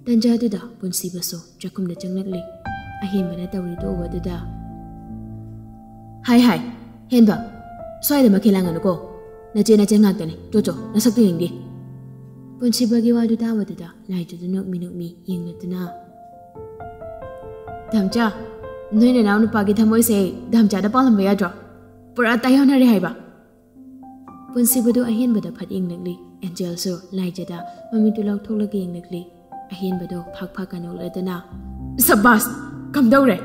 ꯇꯟꯖꯥꯗꯨꯗ ꯄꯨꯟꯁꯤꯕꯁꯨ ꯆꯥꯛꯈꯨꯝꯗ ꯆꯪꯂꯛꯂꯤ꯫ ꯑꯍꯦꯟꯕꯅ ꯇꯧꯔꯤꯗꯨ ꯎꯕꯗꯨꯗ, "ꯍꯥꯏ ꯍꯥꯏ, ꯍꯦꯟꯕ, ꯁ꯭ꯋꯥꯏꯗ ꯃꯈꯦꯜ ꯂꯥꯡꯒꯅꯨꯀꯣ꯫ ꯅꯆꯦ ꯅꯆꯦ ꯉꯥꯛꯇꯅꯤ, ꯆꯣ ꯆꯣ, ꯅꯁꯛꯇꯨ ꯌꯦꯡꯒꯦ꯫" ꯄꯨꯟꯁꯤꯕꯒꯤ ꯋꯥꯗꯨ ꯇꯥꯕꯗꯨꯗ ꯂꯥꯏꯖꯗꯨ ꯅꯣꯛꯃꯤ ꯅꯣꯛꯃꯤ ꯌꯦꯡꯂꯗꯨꯅ, "ꯙꯝꯆꯥ, ꯅꯣꯏ ꯅꯅꯥꯎ ꯅꯨꯄꯥꯒꯤ ꯊꯃꯣꯏꯁꯦ ꯙꯝꯆꯥꯗ ꯄꯥꯜꯂꯝꯕ ꯌꯥꯗ꯭ꯔꯣ? ꯄꯨꯔꯥ ꯇꯥꯏꯌꯣꯟꯅꯔꯦ ꯍꯥꯏꯕ꯫" ꯄꯨꯟꯁꯤꯕꯗꯨ ꯑꯍꯦꯟꯕꯗ ꯐꯠ ꯌꯦꯡꯂꯛꯂꯤ꯫ ꯑꯦꯟꯖꯦꯜꯁꯨ ꯂꯥꯏꯖꯗ ꯃꯃꯤꯠꯇꯨ ꯂꯥꯎꯊꯣꯛꯂꯒ ꯌꯦꯡꯂꯛꯂꯤ꯫ ꯑꯍꯦꯟꯕꯗꯨ ꯐꯥꯛ ꯐꯥꯛ ꯀꯟꯅ ꯅꯣꯛꯂꯗꯨꯅ, "ꯁꯕꯥꯁ! ꯀꯝꯗꯧꯔꯦ?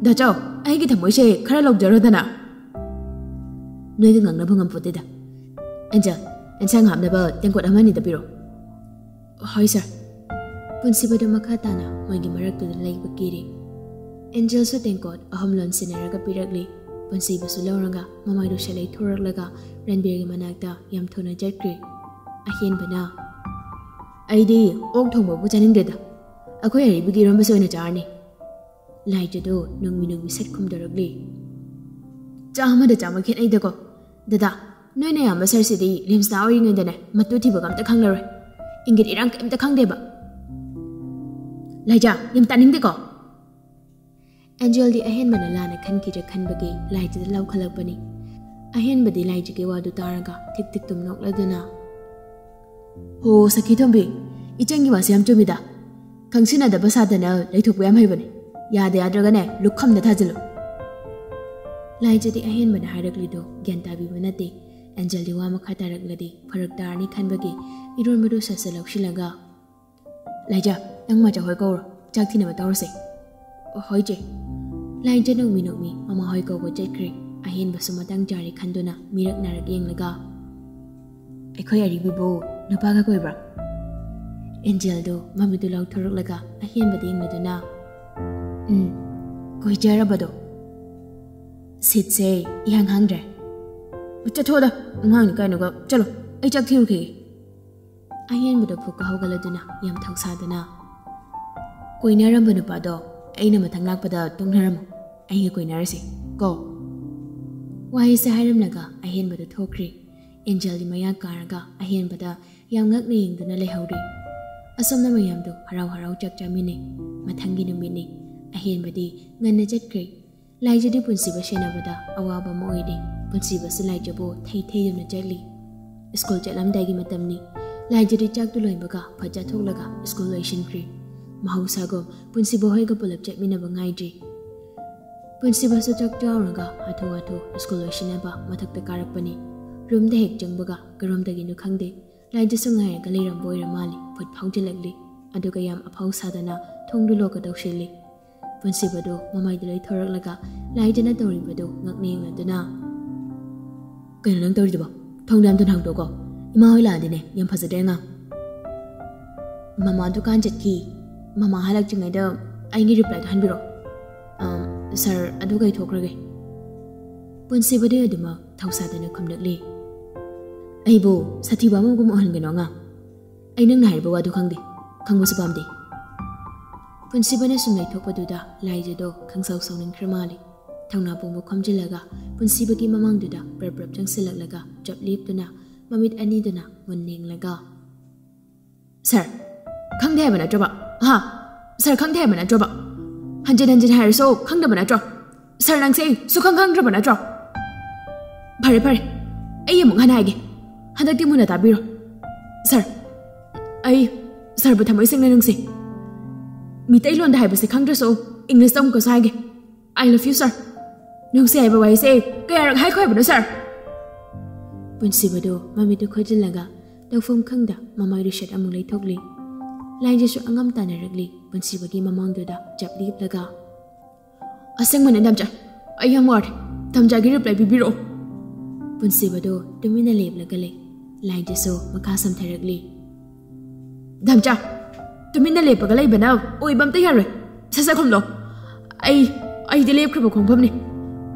ꯗꯥꯆꯧ, ꯑꯩꯒꯤ ꯊꯃꯣꯏꯁꯦ ꯈꯔ ꯂꯧꯖꯔꯣꯗꯅ꯫ ꯅꯣꯏꯒ ꯉꯥꯡꯅꯕ ꯉꯝꯄꯣꯠꯇꯦꯗ꯫ ꯑꯦꯟꯖꯦꯜ, ꯑꯦꯟꯁꯥꯡ ꯍꯥꯞꯅꯕ ꯇꯦꯡꯀꯣꯠ ꯑꯃ ꯑꯅꯤꯗ ꯄꯤꯔꯣ꯫ ꯍꯣꯏ ꯁꯥꯔ꯫ ꯄꯨꯟꯁꯤꯕꯗꯨ ꯃꯈꯥ ꯇꯥꯅ ꯃꯣꯏꯒꯤ ꯃꯔꯛꯇꯨꯗ ꯂꯩꯕ ꯀꯤꯔꯦ꯫ ꯑꯦꯟꯖꯦꯜꯁꯨ ꯇꯦꯡꯀꯣꯠ ꯑꯍꯨꯝ ꯂꯣꯟꯁꯤꯟꯅꯔꯒ ꯄꯤꯔꯛꯂꯤ꯫ ꯄꯨꯟꯁꯤꯕꯁꯨ ꯂꯧꯔꯒ ꯃꯃꯥꯏꯗꯨ ꯁꯦꯠꯂꯩ ꯊꯣꯔꯛꯂꯒ ꯔꯟꯕꯤꯔꯒꯤ ꯃꯅꯥꯛꯇ ꯌꯥꯝ ꯊꯨꯅ ꯆꯠꯈ꯭ꯔꯦ꯫ ꯑꯍꯦꯟꯕꯅ, "ꯑꯩꯗꯤ ꯑꯣꯛ ꯊꯣꯡꯕꯕꯨ ꯆꯥꯅꯤꯡꯗꯦꯗ, ꯑꯩꯈꯣꯏ ꯑꯔꯤꯕꯒꯤ ꯏꯔꯣꯟꯕꯁꯦ ꯑꯣꯏꯅ ꯆꯥꯔꯅꯤ꯫" ꯂꯥꯏꯖꯗꯨ ꯅꯣꯡꯃꯤ ꯅꯣꯡꯃꯤ ꯁꯛ ꯈꯨꯝꯗꯣꯔꯛꯂꯤ꯫ ꯆꯥ ꯑꯃꯗ ꯆꯥꯝꯃ ꯈꯦꯠꯅꯩꯗꯀꯣ꯫ ꯗꯗꯥ, ꯅꯣꯏꯅ ꯌꯥꯝꯕ ꯁꯥꯔꯁꯤꯗꯤ ꯂꯤꯝꯁꯅ ꯑꯣꯏꯔꯤꯉꯩꯗꯅꯦ ꯃꯇꯨ ꯊꯤꯕꯒ ꯑꯝꯇ ꯈꯪꯂꯔꯣꯏ꯫ ꯏꯪꯒꯤꯠ ꯏꯔꯥꯡ ꯀꯩꯝꯇ ꯈꯪꯗꯦꯕ꯫ ꯂꯥꯏꯖꯥ, ꯌꯥꯝ ꯇꯥꯅꯤꯡꯗꯦꯀꯣ꯫ ꯑꯦꯟꯖꯦꯜꯗꯤ ꯑꯍꯦꯟꯕꯅ ꯂꯥꯟꯅ ꯈꯟꯈꯤꯗ꯭ꯔꯥ ꯈꯟꯕꯒꯤ ꯂꯥꯏꯖꯗ ꯂꯥꯎꯈꯠꯂꯛꯄꯅꯤ꯫ ꯑꯍꯦꯟꯕꯗꯤ ꯂꯥꯏꯖꯒꯤ ꯋꯥꯗꯨ ꯇꯥꯔꯒ ꯊꯤꯛ ꯊꯤꯛ ꯇꯨꯝ ꯅꯣꯛꯂꯗꯨꯅ, "ꯍꯣ, ꯁꯈꯤ ꯊꯣꯝꯕꯤ, ꯏꯆꯟꯒꯤ ꯋꯥꯁꯦ ꯌꯥꯝ ꯆꯨꯝꯃꯤꯗ꯫ ꯈꯪꯁꯤꯟꯅꯗꯕ ꯁꯥꯗꯅ ꯂꯩꯊꯣꯛꯄ ꯌꯥꯝ ꯍꯩꯕꯅꯦ꯫ ꯌꯥꯗ ꯌꯥꯗ꯭ꯔꯒꯅꯦ ꯂꯨꯈꯝꯗ ꯊꯥꯖꯤꯜꯂꯨ꯫" ꯂꯥꯏꯖꯗꯤ ꯑꯍꯦꯟꯕꯅ ꯍꯥꯏꯔꯛꯂꯤꯗꯣ ꯒ꯭ꯌꯥꯟ ꯇꯥꯕꯤꯕ ꯅꯠꯇꯦ꯫ ꯑꯦꯟꯖꯦꯜꯗꯤ ꯋꯥ ꯃꯈꯥ ꯇꯥꯔꯛꯂꯗꯤ ꯐꯔꯛ ꯇꯥꯔꯅꯤ ꯈꯟꯕꯒꯤ ꯏꯔꯣꯟꯕꯗꯨ ꯁꯠ ꯁꯠ ꯂꯧꯁꯤꯜꯂꯒ, "ꯂꯥꯏꯖ, ꯅꯪ ꯃꯆꯥ ꯍꯣꯏ ꯀꯧꯔꯣ, ꯆꯥꯛ ꯊꯤꯅꯕ ꯇꯧꯔꯁꯦ꯫" "ꯍꯣꯏ ꯆꯦ꯫" ꯂꯥꯏꯖ ꯅꯣꯛꯃꯤ ꯅꯣꯛꯃꯤ ꯃꯃꯥ ꯍꯣꯏ ꯀꯧꯕ ꯆꯠꯈ꯭ꯔꯦ꯫ ꯑꯍꯦꯟꯕꯁꯨ ꯃꯇꯥꯡ ꯆꯥꯔꯦ ꯈꯟꯗꯨꯅ ꯃꯤꯔꯛ ꯅꯥꯔꯛ ꯌꯦꯡꯂꯒ, "ꯑꯩꯈꯣꯏ ꯑꯔꯤꯕꯤꯕꯨ ꯅꯨꯄꯥꯒ ꯀꯣꯏꯕ꯭ꯔꯥ?" ꯑꯦꯟꯖꯦꯜꯗꯣ ꯃꯃꯤꯠꯇꯨ ꯂꯥꯎꯊꯣꯔꯛꯂꯒ ꯑꯍꯦꯟꯕꯗ ꯌꯦꯡꯂꯗꯨꯅ, "ꯎꯝ, ꯀꯣꯏꯖꯔꯕꯗꯣ꯫ ꯁꯤꯠꯁꯦ ꯏꯍꯥꯡ ꯍꯥꯡꯗ꯭ꯔꯦ꯫" "ꯆꯠꯊꯣꯛꯑꯗ, ꯑꯉꯥꯡꯅꯤ ꯀꯥꯏꯅꯒ, ꯆꯠꯂꯣ, ꯑꯩ ꯆꯥꯛ ꯊꯤꯔꯨꯈꯤꯒꯦ꯫" ꯑꯍꯦꯟꯕꯗꯣ ꯐꯨꯛꯀ ꯍꯧꯒꯠꯂꯗꯨꯅ ꯌꯥꯝ ꯊꯧꯁꯥꯗꯅ, "ꯀꯣꯏꯅꯔꯝꯕ ꯅꯨꯄꯥꯗꯣ ꯑꯩꯅ ꯃꯊꯪ ꯂꯥꯛꯄꯗ ꯇꯣꯛꯅꯔꯝꯃꯣ, ꯑꯩꯒ ꯀꯣꯏꯅꯔꯁꯦ ꯀꯣ꯫" ꯋꯥꯍꯩꯁꯦ ꯍꯥꯏꯔꯝꯂꯒ ꯑꯍꯦꯟꯕꯗꯣ ꯊꯣꯛꯈ꯭ꯔꯦ꯫ ꯑꯦꯟꯖꯦꯜꯗꯤ ꯃꯌꯥ ꯀꯥꯔꯒ ꯑꯍꯦꯟꯕꯗ ꯌꯥꯝ ꯉꯛꯅ ꯌꯦꯡꯗꯨꯅ ꯂꯩꯍꯧꯔꯦ꯫ ꯑꯁꯣꯝꯅ ꯃꯌꯥꯝꯗꯣ ꯍꯔꯥꯎ ꯍꯔꯥꯎ ꯆꯥꯛ ꯆꯥꯃꯤꯟꯅꯩ꯫ ꯃꯊꯪꯒꯤ ꯅꯨꯃꯤꯠꯅꯤ꯫ ꯑꯍꯦꯟꯕꯗꯤ ꯉꯟꯅ ꯆꯠꯈ꯭ꯔꯦ꯫ ꯂꯥꯏꯖꯗꯤ ꯄꯨꯟꯁꯤꯕ ꯁꯦꯟꯅꯕꯗ ꯑꯋꯥꯕ ꯑꯃ ꯑꯣꯏꯔꯦ꯫ ꯄꯨꯟꯁꯤꯕꯁꯨ ꯂꯥꯏꯖꯕꯨ ꯊꯩ ꯊꯩꯗꯨꯅ ꯆꯠꯂꯤ꯫ ꯁ꯭ꯀꯨꯜ ꯆꯠꯂꯝꯗꯥꯏꯒꯤ ꯃꯇꯝꯅꯤ꯫ ꯂꯥꯏꯖꯗꯤ ꯆꯥꯛꯇꯨ ꯂꯣꯏꯕꯒ ꯐꯠ ꯆꯥꯊꯣꯛꯂꯒ ꯁ꯭ꯀꯨꯜ ꯂꯣꯏꯁꯤꯟꯈ꯭ꯔꯦ꯫ ꯃꯍꯧꯁꯥꯒꯨꯝ ꯄꯨꯟꯁꯤꯕ ꯍꯣꯏꯒ ꯄꯨꯂꯞ ꯆꯠꯃꯤꯟꯅꯕ ꯉꯥꯏꯗ꯭ꯔꯤ꯫ ꯄꯨꯟꯁꯤꯕꯁꯨ ꯆꯥꯛ ꯆꯥꯎꯔꯒ ꯍꯥꯊꯨ ꯍꯥꯊꯨ ꯁ꯭ꯀꯨꯜ ꯂꯣꯏꯁꯤꯟꯅꯕ ꯃꯊꯛꯇ ꯀꯥꯔꯛꯄꯅꯤ꯫ ꯔꯨꯝꯗ ꯍꯦꯛ ꯆꯪꯕꯒ ꯀꯔꯣꯝꯗꯒꯤꯅꯣ ꯈꯪꯗꯦ, ꯂꯥꯏꯖꯁꯨ ꯉꯥꯏꯔꯒ ꯂꯩꯔꯝꯕ ꯑꯣꯏꯔ ꯃꯥꯜꯂꯤ꯫ ꯐꯨꯠ ꯐꯥꯎꯖꯤꯜꯂꯛꯂꯤ꯫ ꯑꯗꯨꯒ ꯌꯥꯝ ꯑꯐꯥꯎ ꯁꯥꯗꯅ ꯊꯣꯡꯗꯨ ꯂꯣꯛꯀ ꯇꯧꯁꯤꯜꯂꯤ꯫ ꯄꯨꯟꯁꯤꯕꯗꯨ ꯃꯃꯥꯏꯗꯨ ꯂꯩꯊꯣꯔꯛꯂꯒ ꯂꯥꯏꯖꯅ ꯇꯧꯔꯤꯕꯗꯨ ꯉꯛꯅ ꯌꯦꯡꯂꯗꯨꯅ, "ꯀꯩꯅꯣ ꯅꯪ ꯇꯧꯔꯤꯗꯨꯕꯣ? ꯊꯣꯡꯗꯣ ꯑꯝꯇ ꯍꯥꯡꯗꯣꯛꯀꯣ꯫ ꯏꯃꯥ ꯍꯣꯏ ꯂꯥꯛꯑꯗꯤꯅꯦ ꯌꯥꯝ ꯐꯖꯗ꯭ꯔꯦ ꯑꯉꯥꯡ꯫ ꯃꯃꯥ ꯗꯨꯀꯥꯟ ꯆꯠꯈꯤ꯫ ꯃꯃꯥ ꯍꯜꯂꯛꯇ꯭ꯔꯤꯉꯩꯗ ꯑꯩꯒꯤ ꯔꯤꯄ꯭ꯂꯥꯏꯗꯣ ꯍꯟꯕꯤꯔꯛꯑꯣ꯫ ꯑꯝ, ꯁꯥꯔ, ꯑꯗꯨ ꯀꯩꯊꯣꯛꯈ꯭ꯔꯒꯦ?" ꯄꯨꯟꯁꯤꯕꯗꯤ ꯑꯗꯨꯃꯛ ꯊꯧꯁꯥꯗꯅ ꯈꯨꯝꯂꯛꯂꯤ꯫ "ꯑꯩꯕꯨ ꯁꯥꯊꯤꯕ ꯑꯃꯒꯨꯝ ꯎꯍꯟꯒꯅꯣ ꯑꯉꯥꯡ꯫ ꯑꯩ ꯅꯪꯅ ꯍꯥꯏꯔꯤꯕ ꯋꯥꯗꯨ ꯈꯪꯗꯦ, ꯈꯪꯕꯁꯨ ꯄꯥꯝꯗꯦ꯫" ꯄꯨꯟꯁꯤꯕꯅ ꯁꯨꯝ ꯂꯩꯊꯣꯛꯄꯗꯨꯗ ꯂꯥꯏꯖꯗꯣ ꯈꯪꯁꯥꯎ ꯁꯥꯎꯅꯤꯡꯈ꯭ꯔ ꯃꯥꯜꯂꯤ꯫ ꯊꯧꯅꯥ ꯄꯨꯡꯕ ꯈꯣꯝꯖꯤꯜꯂꯒ ꯄꯨꯟꯁꯤꯕꯒꯤ ꯃꯃꯥꯡꯗꯨꯗ ꯄ꯭ꯔꯞ ꯄ꯭ꯔꯞ ꯆꯪꯁꯤꯜꯂꯛꯂꯒ ꯆꯞ ꯂꯦꯞꯇꯨꯅ ꯃꯃꯤꯠ ꯑꯅꯤꯗꯨꯅ ꯃꯨꯟ ꯌꯦꯡꯂꯒ, "ꯁꯥꯔ, ꯈꯪꯗꯦ ꯍꯥꯏꯕ ꯅꯠꯇ꯭ꯔꯣꯕ? ꯍꯥ? ꯁꯥꯔ, ꯈꯪꯗꯦ ꯍꯥꯏꯕ ꯅꯠꯇ꯭ꯔꯣꯕ? ꯍꯟꯖꯤꯟ ꯍꯟꯖꯤꯟ ꯍꯥꯏꯔꯁꯨ ꯈꯪꯗꯕ ꯅꯠꯇ꯭ꯔꯣ? ꯁꯥꯔ, ꯅꯪꯁꯦ ꯑꯩ ꯁꯨꯈꯪ ꯈꯪꯗ꯭ꯔꯕ ꯅꯠꯇ꯭ꯔꯣ? ꯐꯔꯦ, ꯐꯔꯦ, ꯑꯩ ꯑꯃꯨꯛ ꯍꯟꯅ ꯍꯥꯏꯒꯦ꯫ ꯍꯟꯗꯛꯇꯤ ꯃꯨꯟꯅ ꯇꯥꯕꯤꯔꯣ꯫ ꯁꯥꯔ, ꯑꯩ ꯁꯥꯔꯕꯨ ꯊꯃꯣꯏ ꯁꯦꯡꯅ ꯅꯨꯡꯁꯤ꯫ ꯃꯤꯇꯩꯂꯣꯟꯗ ꯍꯥꯏꯕꯁꯦ ꯈꯪꯗ꯭ꯔꯁꯨ ꯏꯪꯂꯤꯁꯇ ꯑꯃꯨꯛꯀꯁꯨ ꯍꯥꯏꯒꯦ꯫ I love you, ꯁꯥꯔ꯫ ꯅꯨꯡꯁꯤ ꯍꯥꯏꯕ ꯋꯥꯍꯩꯁꯦ ꯀꯌꯥꯔꯛ ꯍꯥꯏꯈꯣ ꯍꯥꯏꯕꯅꯣ, ꯁꯥꯔ?" ꯄꯨꯟꯁꯤꯕꯗꯣ ꯃꯃꯤꯠꯇꯨ ꯈꯣꯏꯖꯤꯜꯂꯒ ꯇꯧꯐꯝ ꯈꯪꯗ ꯃꯃꯥꯏ ꯔꯤꯁꯦꯠ ꯑꯃꯨꯛ ꯂꯩꯊꯣꯛꯂꯤ꯫ ꯂꯥꯏꯟꯁꯤꯁꯨ ꯑꯉꯝ ꯇꯥꯟꯅꯔꯛꯂꯤ ꯄꯨꯟꯁꯤꯕꯒꯤ ꯃꯃꯥꯡꯗꯨꯗ ꯆꯞ ꯂꯦꯞꯂꯒ꯫ "ꯑꯁꯦꯡꯕꯅꯦ ꯗꯥꯝꯆꯥ, ꯑꯩ ꯌꯥꯝ ꯋꯥꯔꯦ꯫ ꯗꯥꯝꯆꯥꯒꯤ ꯔꯤꯄ꯭ꯂꯥꯏ ꯄꯤꯕꯤꯔꯛꯑꯣ꯫" ꯄꯨꯟꯁꯤꯕꯗꯣ ꯇꯨꯃꯤꯟꯅ ꯂꯦꯞꯂꯒ ꯂꯩ꯫ ꯂꯥꯏꯟꯁꯤꯁꯨ ꯃꯈꯥ ꯁꯝꯊꯔꯛꯂꯤ꯫ "ꯗꯥꯝꯆꯥ, ꯇꯨꯃꯤꯟꯅ ꯂꯦꯞꯄꯒ ꯂꯩꯕꯅ ꯑꯣꯏꯕ ꯑꯝꯇ ꯌꯥꯔꯣꯏ꯫ ꯁꯠ ꯁꯠ ꯈꯨꯝꯂꯣ꯫ ꯑꯩ, ꯑꯩꯗꯤ ꯂꯦꯞꯈ꯭ꯔꯕ ꯈꯣꯡꯐꯝꯅꯤ꯫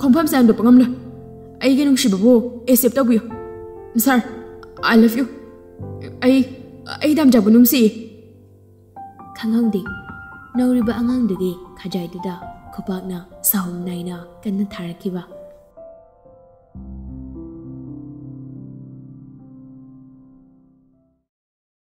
ꯈꯣꯡꯐꯝꯁꯦ ꯍꯟꯗꯣꯛꯄ ꯉꯝꯂꯣꯏ꯫ ꯑꯩꯒꯤ ꯅꯨꯡꯁꯤꯕꯕꯨ ꯑꯦꯛꯁꯦꯞ ꯇꯧꯕꯤꯌꯨ꯫ ꯁꯥꯔ, I love you꯫ ꯑꯩ, ꯑꯩ ꯗꯥꯝꯆꯥꯕꯨ ꯅꯨꯡꯁꯤꯌꯦ꯫" ꯈꯪꯍꯧꯗꯦ, ꯅꯧꯔꯤꯕ ꯑꯉꯥꯡꯗꯨꯒꯤ ꯈꯖꯥꯏꯗꯨꯗ ꯈꯨꯄꯥꯛꯅ ꯁꯥꯍꯨꯝ ꯅꯥꯏꯅ ꯀꯟꯅ ꯊꯥꯔꯛꯈꯤꯕ꯫